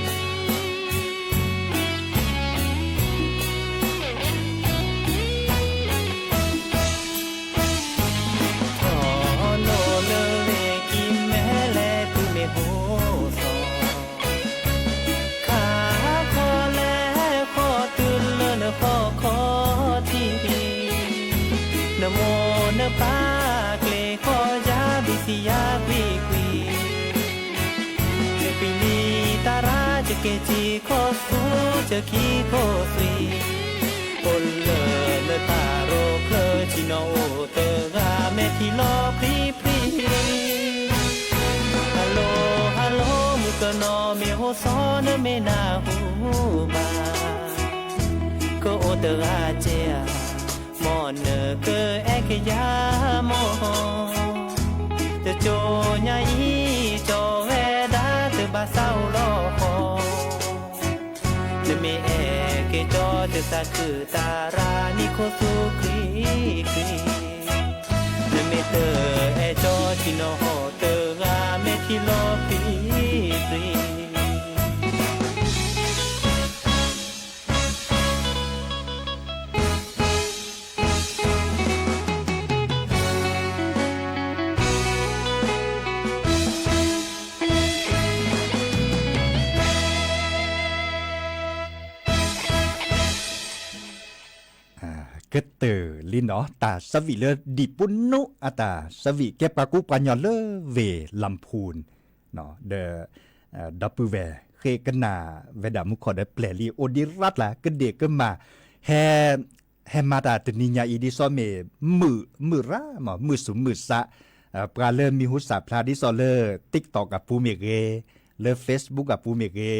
ထီၣ်လိၣ်လၢဝ့ၢ်ကံၤမဲလဲၣ် တုၤမ့ၢ်ဟိစီ, ခါခီလဲၤဃီတုၤလၢနဖီခိၣ်ထံး, နမိၢ်နပၢ်ကျဲၤဃီယၤ ဘံၣ်သံယၤကွံာ်ကွံာ်, တပံၤလံတၢ်ရၣ် ကက့ၤထံကီၢ်ဆူ ကက့ၤကီၢ်သွံၣ်, အိၣ်လၢနတၢ်ရိၣ်ချၢ ထံၣ်နီၣ်အိၣ်တဂၤ မဲာ်ထံလီၤပြံပြံ, Hello hello မုၣ်ကနီၤမ့ၢ်ဟိစီ နမ့ၢ်နၢ်ဟူဘၣ်, ကအိၣ်တဂၤကဲဧါ မ်နကအဲၣ်ကယၤမီၢ်, တကၠိညါအံၤ ကၠီဝဲဒၣ်တဘၣ်သးအိၣ်လီၤဃီ, နမ့ၢ်အဲၣ်က့ၤကၠီ တသးခုတၢ်ရၣ် နံၣ်ခိၣ်ဆူခွံခွံ, နမ့ၢ်တအဲၣ်ကၠီ ထံၣ်နီၣ်အိၣ်တဂၤ မဲာ်ထံလီၤပြံပြံ ကတၢၢ်လံနီၤ တၢ်ဆၢဝံၣ်လၢဒံၣ်ပူနူအတၢ်ဆၢဝံၣ် ကဲပှၤကူပှၤကညီလၢဝ့ၢ်လၤဖူၣ် ဒီး ဒီပုၢ်ဝဲၢ်ဃ့ကနၣ်ဝဲဒၣ်မူခိၣ်ဒီးပျဲၢ်လံ အိၣ်ဒံးရၣ်ကျါ ကဒ့ၣ်ကမၣ် ဟဲ ဟဲမၤတၢ်တနံၤညါအံၤ ဒ်သိးမ့ၢ် မုာ်မုာ်ရၣ်မး မုာ်သူၣ်မုာ်သး ပှၤလၢမံၤဟူသၣ်ဖျါ ဒ်သိးလၢ TikTok အပူၤမ့ၢ်ဂ့ၤ, လၢ Facebook အပူၤမ့ၢ်ဂ့ၤ,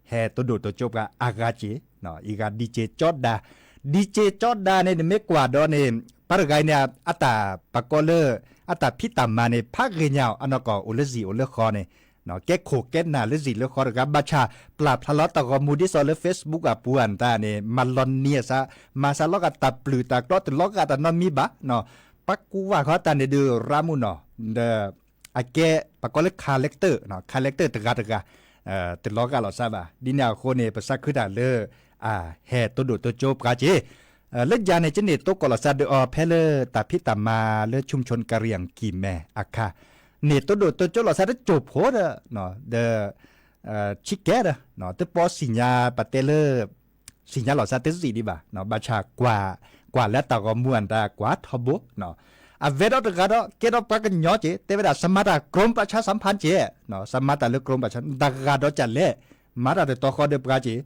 ဟဲတဒိၣ်တကၠိပှၤအါဂၤက့ၤ, အံၤဂၤ DJ ကၠီဒါ, DJ ကၠီဒါန့ၣ် နမ့ၢ်ကွၢ်ဒီးန့ၣ် ပှၤတဂၤအံၤန့ၣ် အတၢ်ပှၤကိးလၢ အတၢ်ဖံးတၢ်မၤန့ၣ် ဖးဂ့ၤညါအီၤ အနီၢ်ကီၢ်အိၣ်လၢဇံၣ်အိၣ်လၢဃီန့ၣ် ကဲခိၣ်ကဲနၢ်လၢဇံၣ်လၢဃီတဂၤ ဘၣ်ဆၣ်ပျၢ်ဖျါလီၤတၢ်ဂီၤမူဒ်သိးလၢ Facebook အပူၤအတၢ်န့ၣ် မၤလီၤနံၤအသး မၤစၢၤလီၤဂာ်တၢ်ပျုၢ်တၢ်ကျီတလီၤဂာ်တၢ်နီတမံၤဘၣ်, ပှၤကူဝဲဃီတၢ်န့ၣ်ဒုးရၣ်မုာ်နီၤ, ဒီး အကဲ ပှၤကိးလၢ character, character တဂၤတဂၤ တလီၤဂာ်လီၤသးဘၣ်. ဒ်န့ၣ်အဃိန့ၣ် ပသးခုတၢ်လၢ အဟဲတဒိၣ်တကၠိပှၤက့ၤ, လၢယၤန့ၣ် ကန့ၢ်တိကိးလီၤစၢ်ဒုးအီၤ ဖဲလၢတၢ်ဖံးတၢ်မၤလၢ ชุมชนกะเหรี่ยง ကံၢ်မဲအခါ န့ၢ်တိဒိၣ်တိကၠိလီၤစၢ်တစိၢ်ဖိဒီး ဒီး ဆံးကဲဒီး တပီစံၣ်ညါပတဲလၢ စံၣ်ညါလီၤစၢ်တစံၣ်ဒံးဘၣ် ဘၣ်ဆၣ် ကွၢ်လၢတၢ်ဂီၤမူအတၢ်ကွၢ်ထီဘိ အဝဲဒီးတဂၤဒီး ကဲဒီးပှၤကညီက့ၤ တဲဝဲဒၣ် စမၤတၢ် กรมประชาสัมพันธ์ က့ၤ စမၤတၢ်လၢ กรมประชา တဂၤဒီးကလဲၣ် မၤတၢ်တတီဃီဒီးပှၤက့ၤ ဒီး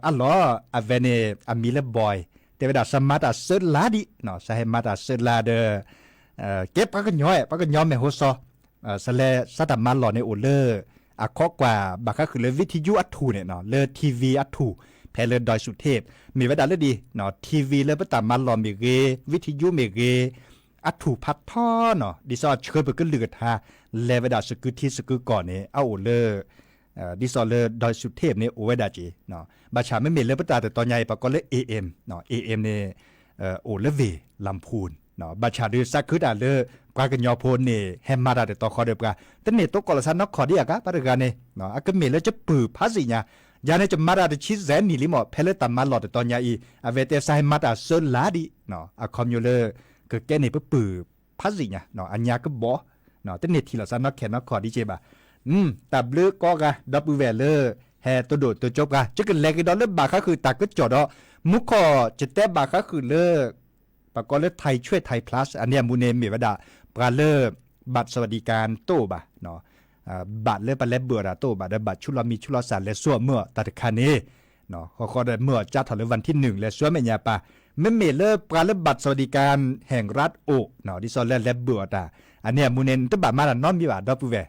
အလီၢ် အဝဲန့ၣ် အမံၤလၢ ဘီး တဲဝဲဒၣ် စမၤတၢ်စၢလါဒံး စဟဲမၤတၢ်စၢလါဒီး ကဲပှၤကညီ ပှၤကညီမဲာ်ဟိစီ စလဲၤစးတၢ်မၤလီၢ်န့ၣ်အိၣ်လၢ အခီကွၢ် ဘၣ်ဃးဃုာ်လၢ วิทยุ အထူၣ်န့ၣ် လၢ ထံဝံၤ အထူၣ် ဖဲလၢ ดอยสุเทพ မ့ၢ်ဝဲဒၣ်လၢဒ် ထံဝံၤ လၢပတၢ်မၤလီၢ်မ့ၢ်ဂ့ၤ วิทยุ မ့ၢ်ဂ့ၤ အထူၣ်ဖးထီနီၤ ဒ်သိးအဆှၢပကလုၢ်ကထါ လဲၤဝဲဒၣ်စကုထံစကုကီၢ်န့ၣ် အအိၣ်လၢ ဒ်သိးလၢ ดอยสุเทพ န့ၣ် အိၣ်ဝဲဒၣ်က့ၤ ဘၣ်ဆၣ်မ့မ့ၢ်လၢပတၢ်တတီၤညါအံၤ ပကိးလၢ เอเอ็ม เอเอ็ม န့ၣ် အိၣ်လၢဝ့ၢ် ลำพูน ဘၣ်ဆၣ်ဒုးစးခုတၢ်လၢ ပှၤကညီဖိန့ၣ် ဟဲမၤတၢ်တတီဃီဒီးပှၤ တန့ၢ်တိကိးလီၤစၢ်နီၢ်ခီၣ်ဒံးအဂၤ ပှၤတဂၤန့ၣ် အကမ့ၢ်လၢကပုၢ်ဖးစံၣ်ညါ ယၤန့ၣ် ကမၤတၢ်တဆံယဲၢ်နံၣ်လံမး ဖဲလၢတၢ်မၤလီၢ်တတီၤညါအံၤ အဝဲတဲစးဟဲမၤတၢ်စၢလါဒံး အခီပညီလၢ ကကဲန့ၣ်ပပုၢ်ဖးစံၣ်ညါ အညါကဘီ တန့ၢ်ထံၣ်လီၤစၢ်နီၢ်ခီၣ်နီၢ်ခီၣ်ဒံးက့ၤဘၣ် တၢ်ဘျုးကိးဂၤ ဒီပုၢ်ဝဲၢ်လၢ ဟဲတိဒိၣ်တိကၠိပှၤ ယကလဲၤက့ၤဒီးလၢဘၣ်ဃးဃုာ်တၢ်ကစီၣ်ဒီး မူခိၣ်ကတဲဘၣ်ဃးဃုာ်လၢ ပကိးလၢ ไทยช่วยไทยพลัส အန့ၣ်အမူန့ၣ်မ့ၢ်ဝဲဒၣ် ပှၤလၢ บัตรสวัสดิการ တအိၣ်ဘၣ် ဘၣ်လၢပလဲၤဘၢၣ်အီၤတၢ်တအိၣ်ဘၣ်ဒီး ဘၣ်ဆူလီၤမံၤဆူလီၤစၢ်လဲၤဆူအီၤမၢအီၤတၢ်တခါန့ၣ် ဃီဃီဒီးမၢအီၤကၠါထီၣ်လၢ วันที่หนึ่ง လဲၤဆူအမဲာ်ညါပၢ် မ့မ့ၢ်လၢပှၤလၢ บัตรสวัสดิการแห่งรัฐ အိၣ် ဒ်သိးလၢလဲၤဘၢၣ်အီၤတၢ် အန့ၣ်အမူန့ၣ် နတဘၣ်မၤတၢ်နီတမံၤဘၣ် ဒီပုၢ်ဝဲၢ်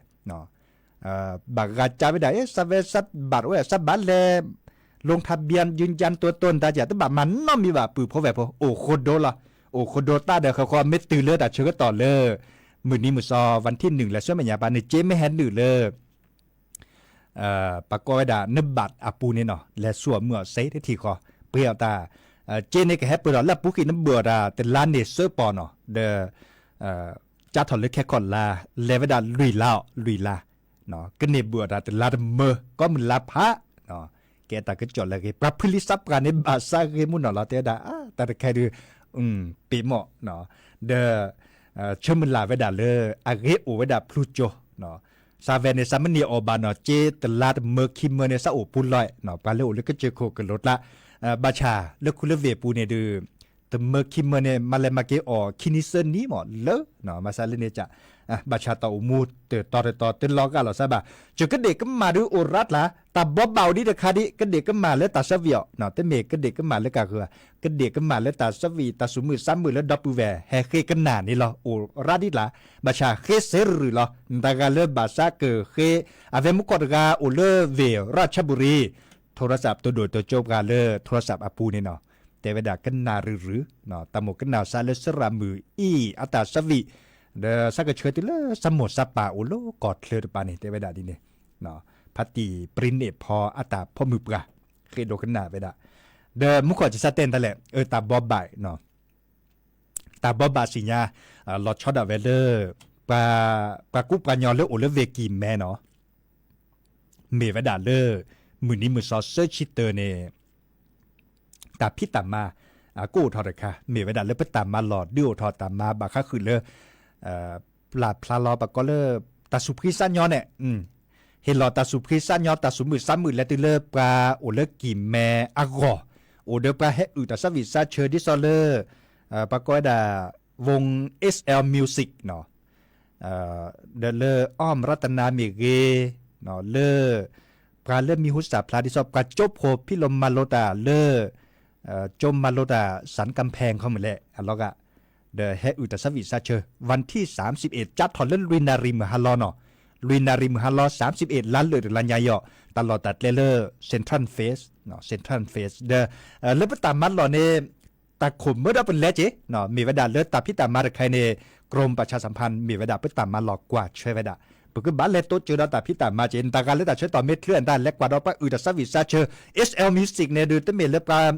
ဘၣ်ဂၤကၠါဝဲဒၣ် စးဝဲစးဘၣ်ဝဲ စးဘၣ်လဲၤ ลงทะเบียน ยืนยันตัวตน တၢ်က တဘၣ်မၤနီတမံၤဘၣ် ပုၢ်ဖိဝဲၢ်ဖိ အိၣ်ဃိဒိလီၤ အိၣ်ဃိဒိသးဒီး ဃီဃီမ့ၢ်တုၤလၢတၢ်ဆၢကတီၢ်လၢ မုၢ်နံၤမုၢ်စီ วันที่หนึ่ง လဲၤဆူအမဲာ်ညါပၢ်န့ၣ် က့မ့ၢ်ဟဲနုာ်လၢ ပကိးဝဲဒၣ် နဘၣ်အပူၤန့ၣ်နီၤ လဲၤဆူအီၤမၢအီၤစ့တထံၣ်ဃီ ပှ့ၤအီၤတၢ် က့န့ၣ်ကဟဲပၢၢ်ထီၣ်လၢအပူၤဃံး နဘၢၣ်အီၤတၢ် တလါန့ၣ်စၢပီၢ်နီၤ ဒီး ကၠါထီၣ်လၢခဲခီၣ်လါ လဲၤဝဲဒၣ်လွံၢ်လါအီၤ လွံၢ်လါ ကန့ၢ်ဘၢၣ်အီၤတၢ်တလါတမၢ ကီမုၢ်လါဖး ကဲတၢ်ကစီၣ်လၢအဂ့ၤ ပှၤဖုလံစးပှၢ်န့ၣ် ဘၣ်စးဂ့ၤမူနီၢ်လီၤ တဲဝဲဒၣ် တၢ်တခါဒုး ပ့ၤမီၣ် ဒီး ဆၢမုၢ်လၢ်ဝဲဒၣ်လၢ အဂ့ၤအိၣ်ဝဲဒၣ်ဖျူကၠိ စးဝဲန့ၣ် စးမ့ၢ်န့ၢ်အီၣ်ဘၣ်နီၤ က့တလါတမၢခံမၢန့ၣ် စးအိၣ်ပူၤလီၤ ပှၤလၢအိၣ်လၢကစၢၢ်ခိၣ်ကလိၤကျါ ဘၣ်ဆၣ်လၢခူလၢဝ့ၢ်အပူၤန့ၣ်ဒုး တမၢခံမၢန့ၣ် မၤလဲၤမၤက့ၤအီၣ်ခံနံၤသၢနံၤမးလၢ မၤစးလၢန့ၣ် ဘၣ်ဆၣ်တၢ်အိၣ်မူတတီၤတတီၤ တလီၤဂာ်လီၤစၢ်ဘၣ် ကၠိကဒ့ၣ်ကမၣ်ဒုးအိၣ်ရၢတလါ တၢ်ဘီဘၣ်အိၣ်ဒံးတခါဒံး ကဒ့ၣ်ကမၣ်လၢတၢ်ဆၢဝံၤအီၤ တမ့ၢ်ကဒ့ၣ်ကမၣ်လၢကၢ်ဂုၤ ကဒ့ၣ်ကမၣ်လၢတၢ်ဆၢဝံၤ တၢ်သူၣ်မုာ်သးမုာ်လၢဒီပုၢ်ဝဲၢ် ဟဲဃ့ကနၣ်န့ၣ်လီၤ အိၣ်ရၢဒံးတလါ ဘၣ်ဆၣ်ဃ့စ့ရုၢ်လီၤ နတဂၤလၢဘၣ်စးကဃ့ အဝဲမူခိၣ်တဂၤအိၣ်လၢဝ့ၢ်ရၢဆၢဘူရံ ထိရစးတိဒိၣ်တိကၠိပှၤလၢ ထိရစးအပူၤန့ၣ်နီၤ တဲဝဲဒၣ်ကနၣ်ရုၢ်ရုၢ် တၢ်မိၣ်ကနၣ်စးလၢစရၣ်မုၣ်အံၤ အတၢ်ဆၢဝံၤ ဒီးစးကဆှၢတုၤလၢစးမိၢ်စးပၢ်အိၣ်လၢကီၢ်ချၢတပၤန့ၣ် တဲဝဲဒၣ်ဒ်န့ၣ် ဖါတံၢ်ပြံန့ၢ်ဖီအတၢ်ဖိမုၣ်ပှၢ် ဃ့ဒိကနၣ်ဝဲဒၣ် ဒီးမူခိၣ်ကစၢ်တဲတၢ်လဲၣ် အတၢ်ဘီဘၣ် တၢ်ဘီဘၣ်စံၣ်ညါ လီၤဆီဒၣ်ဝဲလၢ ပှၤကူပှၤညီလၢအိၣ်လၢဝ့ၢ်ကံၢ်မဲနီၤ မ့ၢ်ဝဲဒၣ်လၢ မုၢ်နံၤမုၢ်စီဆၢဆံတၢန့ၣ် တၢ်ဖံးတၢ်မၤ ကအိၣ်ထီၣ်တခါ မ့ၢ်ဝဲဒၣ်လၢပတၢ်မၤလီၢ်ဒုးအိၣ်ထီၣ်တၢ်မၤဘၣ်ဃးဃုာ်လၢ ပျၢ်ဖျါလီၤပကိးလၢ တၢ်သူၣ်ဖှံသးညီန့ၣ် ဟ့ၣ်လီၤတၢ်သူၣ်ဖှံသးညီ တၢ်သူၣ်မုာ်သးမုာ်လဲၤတုၤလၢပှၤအိၣ်လၢကံၢ်မဲအဂီၢ် အိၣ်ဒီးပှၤဟဲအုၣ်တၢ်ဆၢဝံၣ်စးဆၢ ဒ်သိးလၢ ပှၤကိးဝဲဒၣ် ဝူ เอสแอล Music ဒီးလၢ อ้อมรัตนา မ့ၢ်ဂ့ၤ လၢ ပှၤလၢမံၤဟူစၢ်ဖျါ ဒ်သိးပှၤကၠိဖိဖံးလိမၤလိတၢ်လၢ ကၠိမၤလိတၢ် สันกำแพง ခီမ့ၢ်လဲၣ် အလီၤဂာ် ဒီးဟဲအုၣ်တၢ်ဆၢဝံၣ်စးဆၢ วันที่สามสิบเอ็ด ကၠါထီၣ်လၢလွံၢ်နၣ်ရံၣ်မုၢ်ဟါလီၤနီၤ လွံၢ်နၣ်ရံၣ်မုၢ်ဟါလီၤ သၢမ်စံးဘ့ၣ် လါလၢာ်တလါညါအံၤ တၢ်လီၢ်တၢ်ကျဲလၢ Central Face Central Face ဒီး လၢပတၢ်မၤလီၢ်န့ၣ် တၢ်ခိၣ်မၢဒီးပလဲၤက့ၤ မ့ၢ်ဝဲဒၣ်လၢတၢ်ဖံးတၢ်မၤတခါအံၤန့ၣ် กรมประชาสัมพันธ์ မ့ၢ်ဝဲဒၣ်ပတၢ်မၤလီၢ်ကွၢ်ဆၢဝဲဒၣ် ပကဘၣ်လဲၤတိစၢၤဒီးတၢ်ဖံးတၢ်မၤက့ၤ နတၢ်ဂၤလၢတၢ်ဆၢကတီၢ်မ့ၢ်ချုး နတၢ်လဲၤကွၢ်ဒီးပှၤအုၣ်တၢ်ဆၢဝံၣ်စးဆၢ เอสแอล Music န့ၣ်ဒုး တမ့ၢ်လၢပှၤ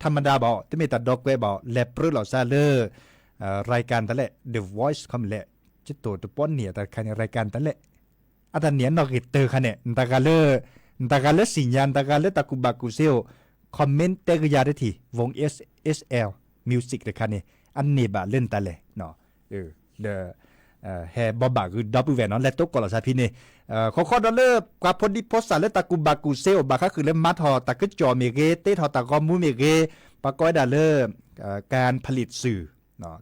ธรรมดา ဘၣ် တမ့ၢ်တၢ်ဒီကွဲးဘၣ် လဲၤပြၢလိာ်သးလၢ รายการ တၢ်လဲၣ် The Voice ခီမ့ၢ်လဲၣ် ကတိၤတပီန့ၢ်တၢ်တခါန့ၣ် รายการ တၢ်လဲၣ် အတၢ်န့ၣ်အနီၣ်ဂံၢ်တၢခါန့ၣ် နတၢ်ဂၤလၢ နတၢ်ဂၤလၢစံၣ်ညါ နတၢ်ဂၤလၢတၢ်ကူၣ်ဘၣ်ကူၣ်သ့အိၣ် comment တဲကယၤတထံၣ် ဝုန်း S H L Music တခါန့ၣ် အန့ၢ်ဘၣ်လၢနတၢ်လဲၤ ဒီး ဟဲဘိးဘၣ်ဂုာ်ဒီပုၢ်ဝဲၢ်နီၤ လဲၤတိကိးလီၤစါဖဲန့ၣ် ဃီဃီဒီးလၢ ပှၤဖိဒံဖိသၣ်လၢတၢ်ကူၣ်ဘၣ်ကူၣ်စ့အိၣ်ဘၣ်ဃါဃုာ်လၢမၤထီၣ်တၢ်ကစီၣ်မ့ၢ်ဂ့ၤ တ့ထီၣ်တၢ်ဂီၤမူမ့ၢ်ဂ့ၤ ပှၤကိးဝဲဒၣ်လၢ การผลิตสื่อ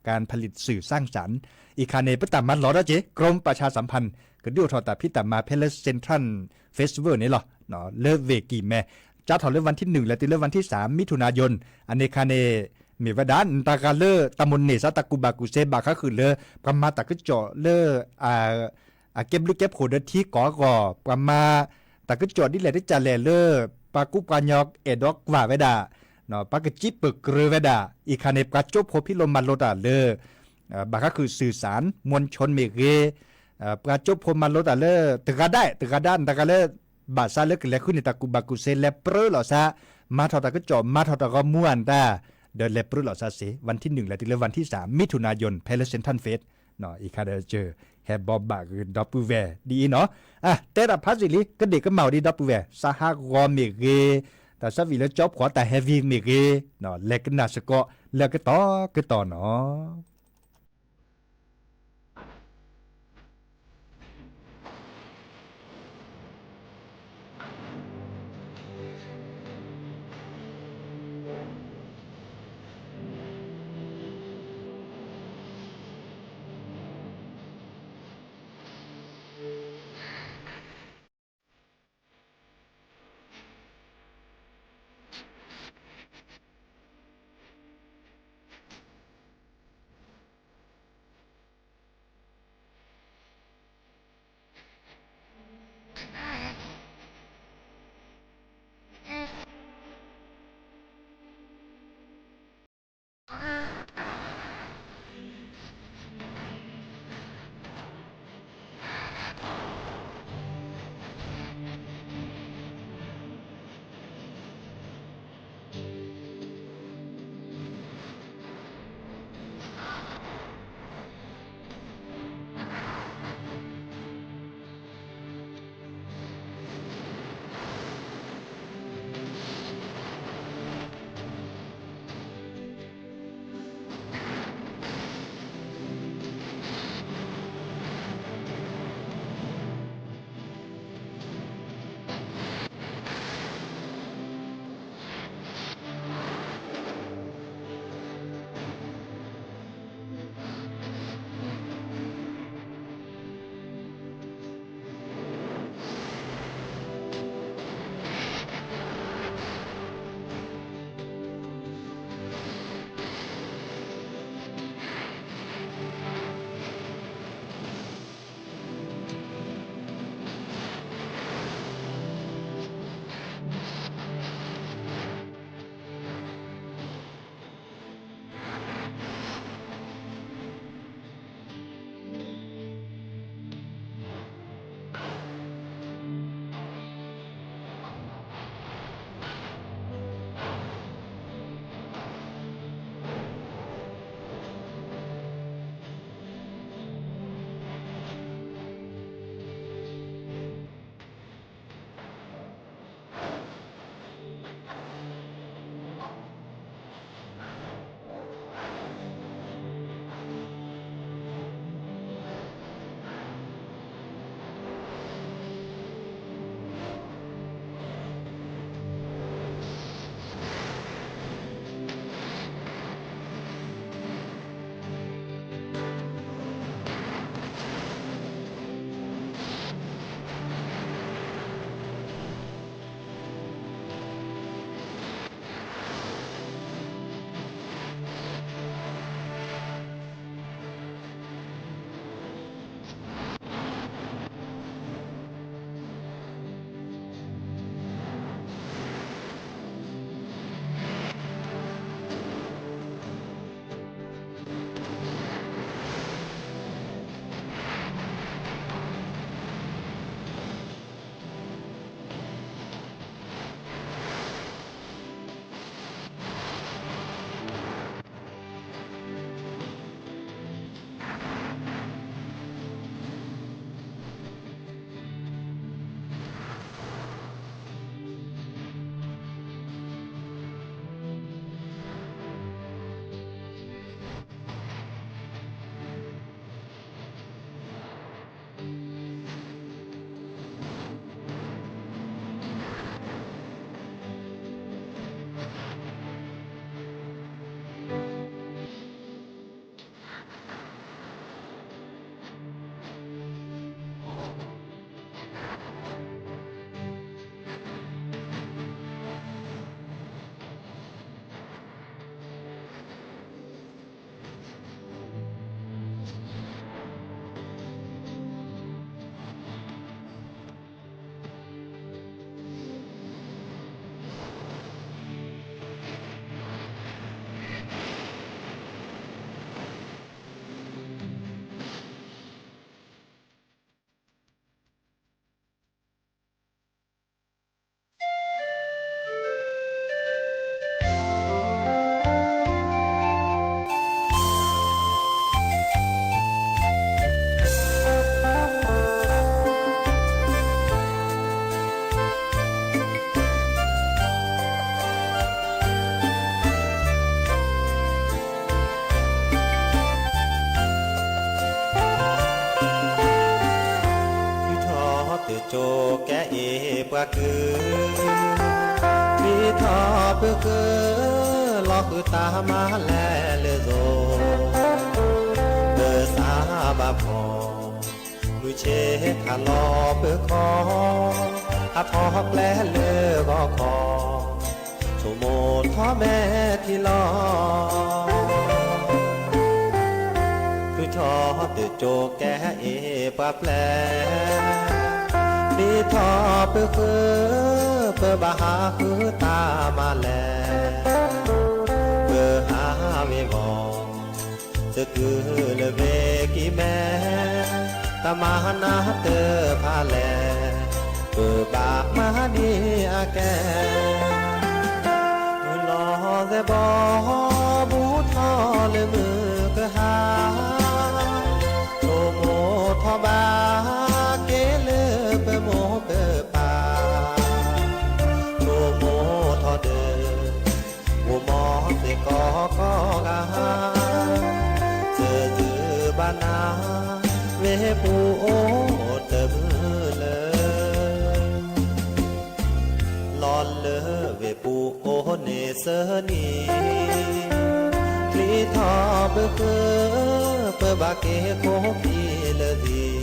การผลิตสื่อสร้างสรรค์ အံၤခါန့ၣ် ပတၢ်မၤလီၤဒီးက့ၤ กรมประชาสัมพันธ์ ကဒုးအိၣ်ထီၣ်တၢ်ဖံးတၢ်မၤဖဲလၢ Central Festival န့ၣ်လီၤ လၢဝ့ၢ်ကံၢ်မဲ စးထီၣ်လၢ วันที่หนึ่ง လဲၤတုၤလၢ วันที่สาม มิถุนายน အန့ၣ်ခါန့ၣ် မ့ၢ်ဝဲဒၣ် နတၢ်ဂၤလၢတၢ်မိၣ်န့ၢ်စးတၢ်ကူၣ်ဘၣ်ကူၣ်စ့ဘၣ်ဃါဃုာ်လၢ ပှၤမၤတၢ်ကစီၣ်လၢ အကဲဘျုးကဲဖှိၣ်ဒီးထံကီၢ်အဂီၢ် ပှၤမၤတၢ်ကစီၣ်ဒ်လဲၣ်ဒ်လဲၣ်လၢ ပှၤကူပှၤကညီအဲၣ်ဒိးကွၢ်ဝဲဒၣ် ပှၤကစံးပၢၢ်ကြၢးဝဲဒၣ် အံၤခါန့ၣ် ပှၤကၠိဖိဖံးလိမၤလိတၢ်လၢ ဘၣ်ဃါဃုာ် สื่อสารมวลชน မ့ၢ်ဂ့ၤ ပှၤကၠိဖိမၤလိတၢ်လၢ တဂၤဒၣ် တဂၤဒၣ် နတဂၤလၢ ဘၣ်ဆၣ်လၢကလဲၤဃုန့ၢ်တၢ်ကူၣ်ဘၣ်ကူၣ်စ့ လဲၤပြၢလိာ်စါ မၤထီၣ်တၢ်ကစီၣ် မၤထီၣ်တၢ်ဂီၤမူအတၢ် ဒီးလဲၤပြၢလိာ်စါစ့ၢ် วันที่หนึ่ง လဲၤတုၤလၢ วันที่สาม มิถุนายน ဖဲလၢ Central Fest အံၤခါဒီး ဟဲဘိးဘၣ်ဂုာ်ဒီပုၢ်ဝဲၢ်ဒ်အံၤနီၤ တဲတၢ်ဖးစ့ၢ်လံ ကဒ့ၣ်ကမၣ်အိၣ်ဒံးဒီပုၢ်ဝဲၢ် စးဟးဂီၤမ့ၢ်ဂ့ၤ တၢ်ဆၢဝံၤလၢကၠီဖှီၣ်တၢ်ဟဲဝံၤမ့ၢ်ဂ့ၤ လဲၤကနၣ်စ့ၢ်ကီးလၢကတီၢ်ကတီၢ်နီၤ. ပှၤကုၢ်, ပျံၤထီၣ်ပဃၢၤ, လီၤဃုာ်တၢ်မၤလဲၤလၢသိ, ပစးဘၣ်ဖီၣ်, မုၢ်ဆ့ၣ်ထးလီၤပၢၤခီ, ဟးထီၣ်ကျဲလၢဂီၤခီ, ဆိကမိၣ်ထီၣ်မဲာ်ထံလီၤ ဃုထီၣ်တကၠိကဲအ့ၣ်ပှၤပျဲၢ်, ပျံၤထီၣ်ပဃၢၤ, ပဘၣ်ဟးဃုတၢ်မၤလဲၤ, ပဟးဝ့ၤဝီၤ, သကုၤလၢဝ့ၤကံၢ်မဲ, တၢ်မၤနၢ်တဖၣ်လဲၣ်, ပဘၣ်မၤဒ်အကဲ မုၢ်လီၤသဲဘီ ဘူးထီၣ်လၢမုၢ်ကဟါ, ဆိကမိၣ်ထီၣ်ဘၣ်က့ၤလၢပမိၢ်ပပၢ်, ဆိကမိၣ်ထီၣ်ဒီး မိၢ်မီၢ်သ့ၣ်ကိးကိးဂၤ, သဒုးဘၣ်နၤ ဝ့ၢ်ပူၤအိၣ်တမုာ်လၢ လီၤလၢဝ့ၢ်ပူၤအိၣ်န့ၣ်သၢနံၤ, ပျံၤထီၣ်ပဃၢၤ, ပဘၣ်က့ၤခိၣ်ခံလၢာ်သံ,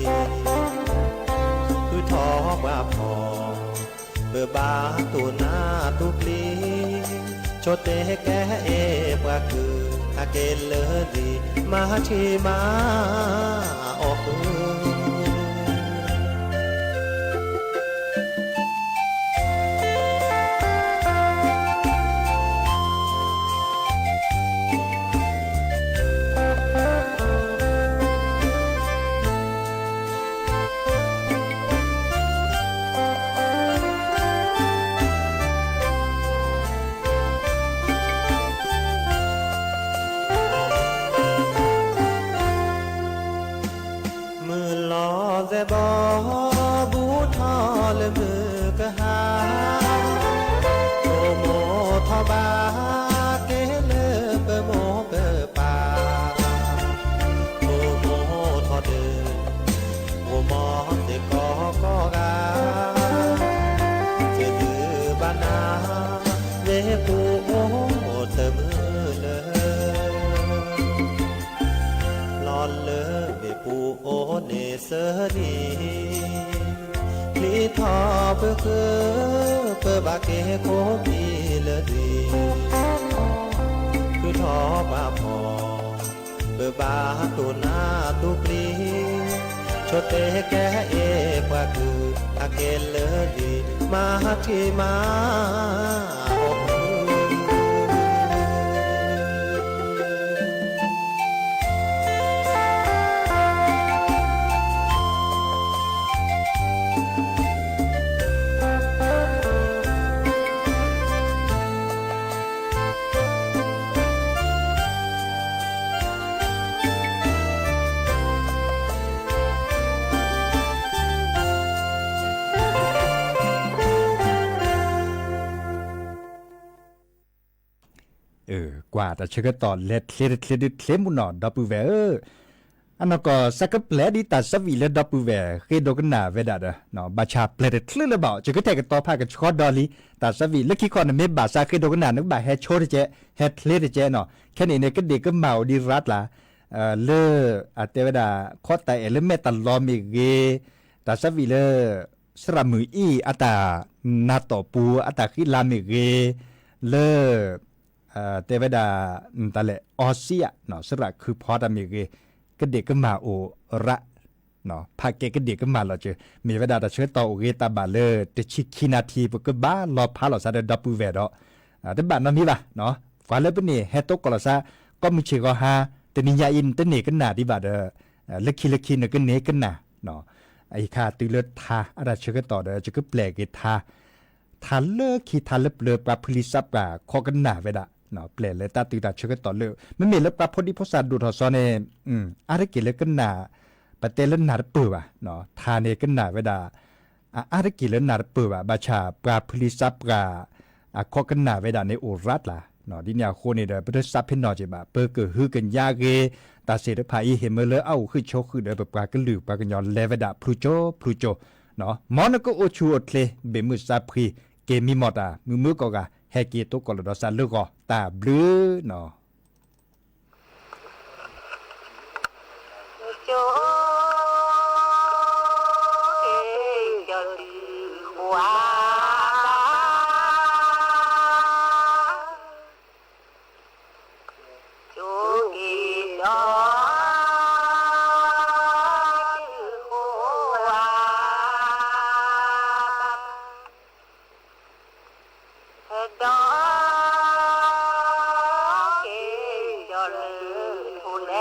ဃုထီၣ်ပှၤဖီၣ်, ပဘၣ်တူၢ်နၢ်တူၢ်ပျံၤ, ဆိတဲကဲအ့ၣ်ပှၤကုၢ်, ဟဲက့ၤလၢာ်သံ, မၤထံမၤအီၣ်ဃုာ် မုၢ်လီၤသဲဘီ ဘူးထီၣ်လၢမုၢ်ကဟါ, ဆိကမိၣ်ထီၣ်ဘၣ်က့ၤလၢပမိၢ်ပပၢ်, ဆိကမိၣ်ထီၣ်ဒီး မိၢ်မီၢ်သ့ၣ်ကိးကိးဂၤ, သဒုးဘၣ်နၤ ဝ့ၢ်ပူၤအိၣ်တမုာ်လၢ လီၤလၢဝ့ၢ်ပူၤအိၣ်န့ၣ်သၢနံၤ, ပျံၤထီၣ်ပဃၢၤ, ပဘၣ်က့ၤခိၣ်ခံလၢာ်သံ, ဃုထီၣ်ပှၤဖီၣ်, ပဘၣ်တူၢ်နၢ်တူၢ်ပျံၤ, ဆိတဲကဲအ့ၣ်ပှၤကုၢ်, ဟဲက့ၤလၢာ်သံ, မၤထံမၤအီၣ်ဃုာ် ကွၢ်တၢ်ဆၢကတီၢ်လဲၤချ့တချ့ဒုးချ့မူနီၤ ဒီပုၢ်ဝဲၢ်ဧၢ, အနီၢ်ကီၢ်စးကပျဲၢ်ဒ်တၢ်သးဝံၣ်လၢဒီပုၢ်ဝဲၢ်ဃ့ဒိကနၣ်ဝဲဒၣ်ဒီး ဘၣ်ဆၣ်ပျဲၢ်တချုးလၢၤဘၣ် ယကတဲာ်ကတီၤဖးကဆှီဒီးလံ, တၢ်သးဝံၣ်လၢခံခီန့ၣ် မ့ၢ်ဘၣ်သးဃ့ဒိကနၣ် နကဘၣ်ဟဲဆိတကဲး, ဟဲချ့တကဲးနီၤ, ခဲန့ၣ်န့ၣ် ကဒ့ၣ်ကမၢ်အိၣ်ဒံးရၤတလး လၢ အတဲဝဲဒၣ် ခီတၢ်အဲၣ်လၢမဲာ်တၢ်လီၤမ့ၢ်ဂ့ၤ, တၢ်သးဝံၣ်လၢ သရၣ်မုၣ်အံၤအတၢ်နးတီၢ်ပူၤ အတၢ်ဃံလၤမ့ၢ်ဂ့ၤ, လၢ တဲဝဲဒၣ် တၢ်လဲၣ် အီစံယါ သရၣ်ခုဖီတၢ်မ့ၢ်ဂ့ၤ, ကဒ့ၣ်ကမၢ်အိၣ်ရၤ ဖးကဲကဒ့ၣ်ကမၢ်လီၤစၢၤ, မ့ၢ်ဝဲဒၣ်တၢ်ဆၢကတီၢ်အိၣ်ဂ့ၤတၢ်ဘၣ်လၢ တဆံခံနၣ်ထံ ပကဘၣ်လီၤဖးလီၤသးဒီးဒီပုၢ်ဝဲၢ်ဒီး တဘၣ်နီတမံၤဘၣ်, ပှၤလၢပန့ၣ် ဟဲတိကိၢ်လီၤသး ကိးမုၢ်ဆ့ၣ်ဂီၤဟါ, တနံၤညါအံၤ နတန့ၢ်ကနၣ်ဒံးဘၣ်ဒီး လၢခံလၢခံနကန့ၢ်ကနၣ်, အံၤခါတုၤလၢထါ အတၢ်ဆၢကတီၢ်ဒီး ယကပျဲၢ်က့ၤထါ ထါလၢခံထါလၢပျၢၤ ပှၤဖုလံာ်သးပှၢ်ခိးကနၣ်ဝဲဒၣ်, ပျဲၢ်လၢတၢ်တုၤတၢ်ဆၢကတီၢ်လၢ မ့မ့ၢ်လၢပှၤဖိဒံဖိသၣ်ဒိၣ်ထီၣ်စီၤန့ၣ် အါတက့ၢ်လၢကနၣ် ပတဲလၢနၢ်တပၢၢ်ဘၣ်, ထါန့ၣ်ကနၣ်ဝဲဒၣ် အအါတက့ၢ်လၢနၢ်တပၢၢ်ဘၣ်, ဘၣ်ဆၣ်ပှၤဖုလံာ်သးပှၢ် အခီကနၣ်ဝဲဒၣ်န့ၣ်အိၣ်ရၤတလး, ဒ်န့ၣ်အဃိန့ၣ်ဒီး ပတသးဖ့နီၣ်က့ၤဘၣ်, ပကဟုကညးဂ့ၤ တၢ်သ့ၣ်တဖၣ်အံၤ ဟ့ၣ်မၢလၢအအိၣ်ဃုာ်ဆိးဃုာ်ဒီး ပပှၤကလုာ်ပှၤကညီလဲၤဝဲဒၣ်ဖျိကၠိဖျိကၠိ မ်နကအိၣ်ဆူၣ်အိၣ်ချ့ ဘ့ၣ်မုၢ်စၢ်ဖှံ က့ၤမံမီၢ်တၢ် မုာ်မုာ်ကီၢ်ဂၤ ဟဲက့ၤသိးကီးလၢဒီးစၢ်လၢဂီၤ တၢ်ဘျုးနီၤ. ကၠိ ကၠီတုၤဃိးဘၣ် ကၠိက့ၤကၠီ တုၤဃိးဘၣ် ဒီးက့ၤကၠီ လၢထိးလဲ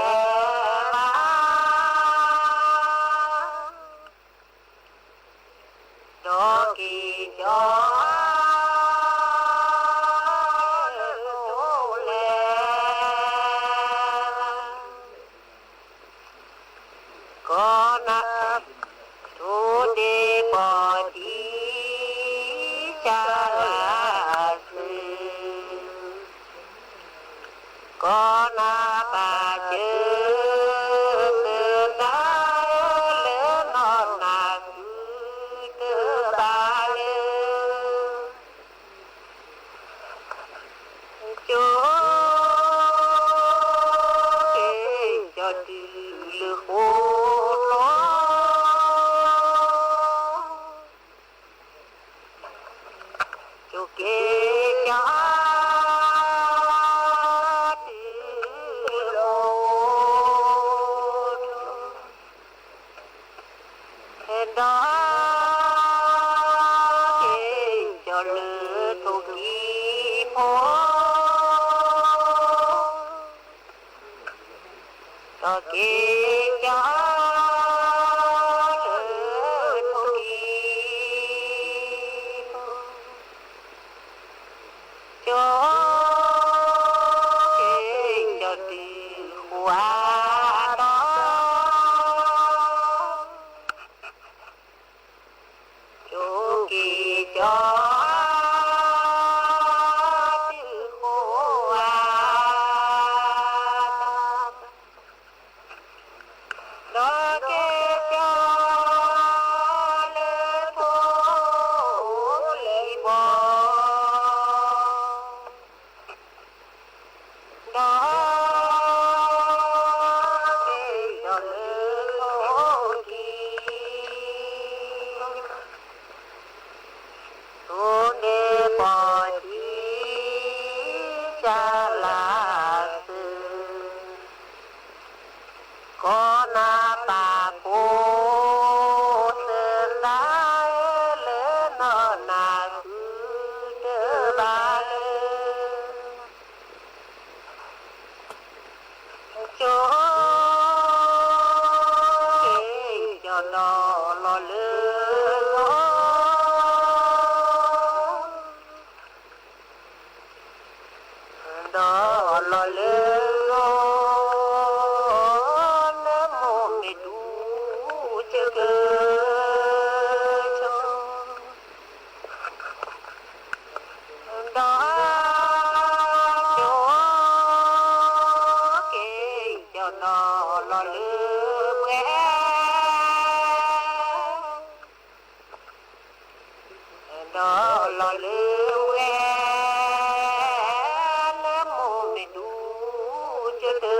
ၣ် ကီးနၤ ထိးဒ့ပီၢ်တံၢ် ကၢ်လၢ်စု ကီးနၤပၢ်စၢၤ သၢနၤဧၢ လၢနီၢ်နၤ ဃုတဘၣ်လၢ ကၠိ ကၠီတုၤလၢဃိးလီၤ ကၠိက့ၤကၠီ တုၤလၢဃိးလီၤ ဒီးက့ၤကၠီ လၢထိးကံၢ်ဖိ ဒီးက့ၤကၠီ လၢထိးကံၢ်ဖိ ကၠိ ကၠီတုၤဃိး ဒီး ကၠိက့ၤကၠီ တုၤဃိး ဒီးက့ၤကၠီ လၢထိးလံၤဘီ ဒီး က့ၤကၠီလၢထိးကံၢ် ထိးဒ့ပီၢ်တံၢ် ကၢ်လၢ်စု ကီးနၤပၢ်ကိး သၢနၤဧၢ လၢနီၢ်နၤ ဃုတဘၣ်လၢ ကၠိ က့ၤကၠီဒီးလီၤလၢဂီၤ ဒီးလီၤလၢဂီၤ လၢမိၢ်မ့ၢ်ဒူ ကၠိကၠိ ဒီး ကၠိ က့ၤကၠီဒီးလီၤလၢပှဲၤ ဒီးလီၤလၢဝဲ လၢမိၢ်မ့ၢ်ဒူ ကၠိကၠိ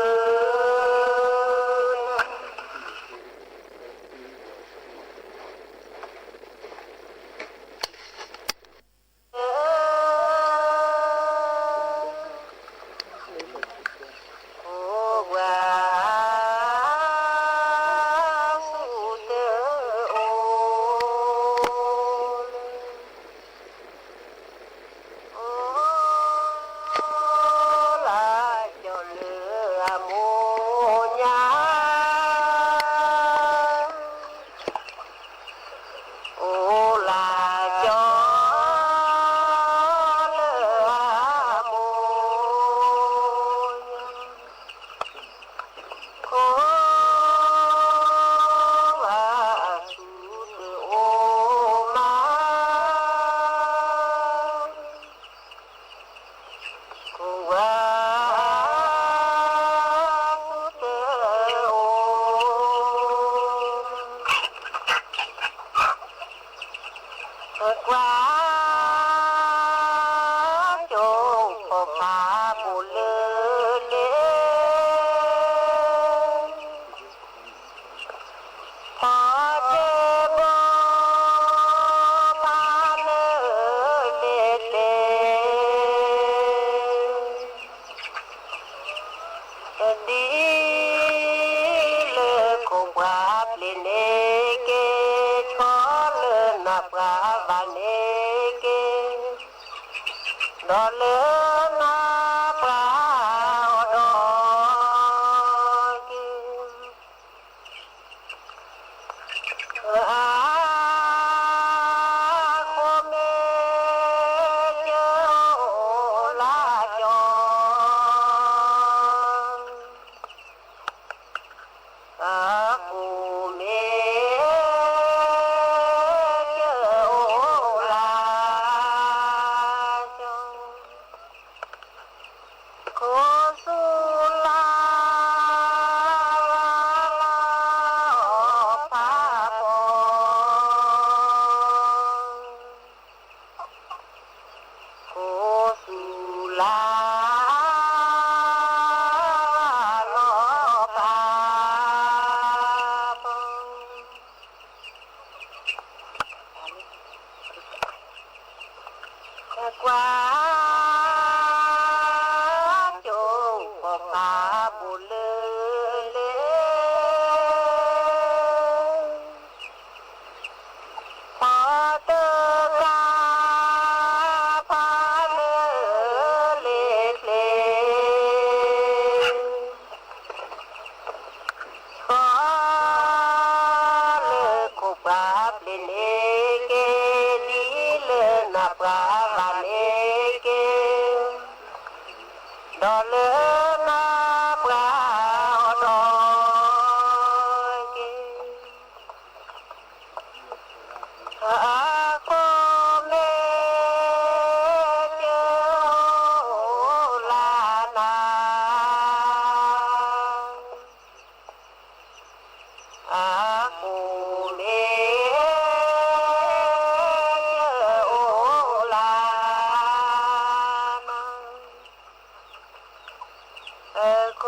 အိၣ်ဝဲ အိၣ်ဝဲ လၢခိၣ်ပှၢ်ပျ့ၤန့ၣ်က့ၤ, ဆီလၢနၢ်ပှၤဘၣ်န့ၣ်က့ၤ, ဒီးလၢနၢ်ပှၤအီၤဒီးက့ၤ, အဃိမ့ၢ်ကၢအိၣ်လၢကၠီ အဃိမ့ၢ်ကၢအိၣ်လၢကၠီ, ခိၣ်သူလၤ လီၤဖးဖီ, ခိၣ်သူလၤ လီၤဖးဖီ, ကွၢ်ကၠိဖိဖးဘူးလၢလ့ ဖီတကးဖးလၢလ့ချ့, ဆီလၢခိၣ်ပှၢ်ပျ့ၤန့ၣ်က့ၤ, ဒ်လၢနၢ်ပှၤဘၣ်န့ၣ်က့ၤ, ဒီးလၢနၢ်ပှၤအီၤဒီးက့ၤ, အဃိမ့ၢ်ကၢအိၣ်လၢနၤ, အဃိမ့ၢ်ကၢအိၣ်လၢ ခိၣ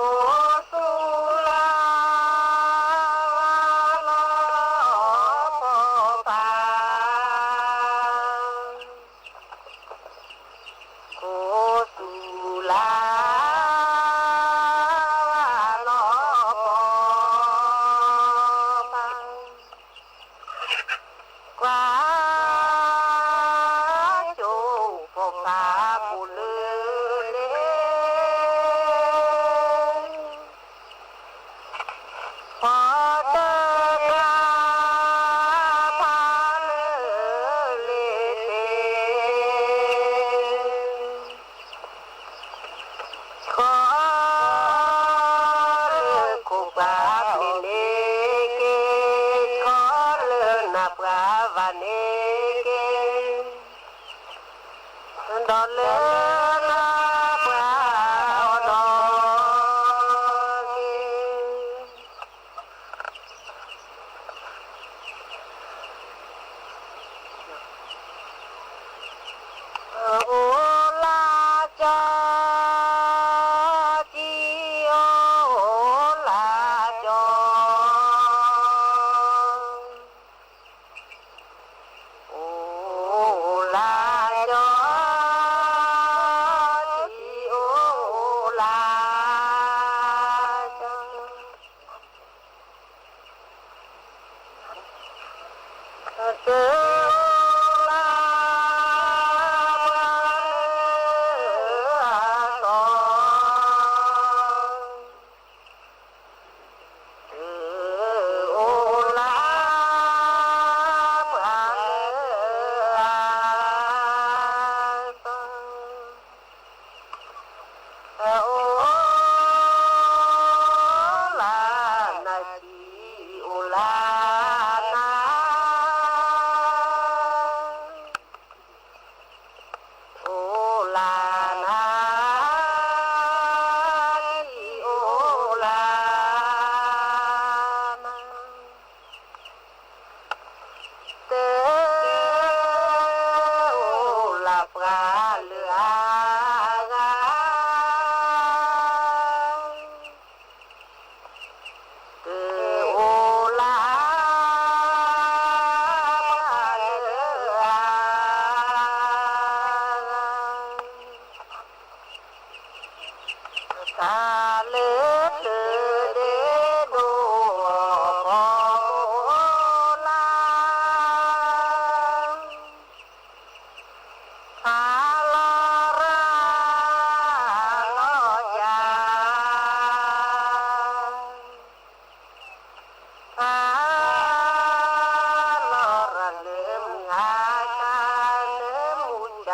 ်သူလၤလီၤဖီဖး, ခိၣ်သူလၤ လီၤဖီဖး, ကွၢ်ကၠိဖိဖးဘူးလၢလ့ ဖီတကး ဖးလၢလ့ချ့, ဆီလၢခိၣ်ပှၢ်ပျ့ၤန့ၣ်က့ၤ, ဆီလၢနၢ်ပှၤဘၣ်န့ၣ်က့ၤ, ဒီးလၢနၢ်ပှၤအီၤဒီးက့ၤ, အိၣ်လၢကၠီ, အိၣ်လၢကၠီ, အိၣ်လၢကၠီ, အိၣ်လၢကၠီ တၢ်အိၣ်လၢပှၤလၢအသီ, တၢ်အိၣ်လၢပှၤလၢအသီ အိၣ်လၢနၤ, အိၣ်လၢနၤ, အိၣ်လၢနၤ,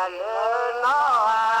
လၢနီၢ်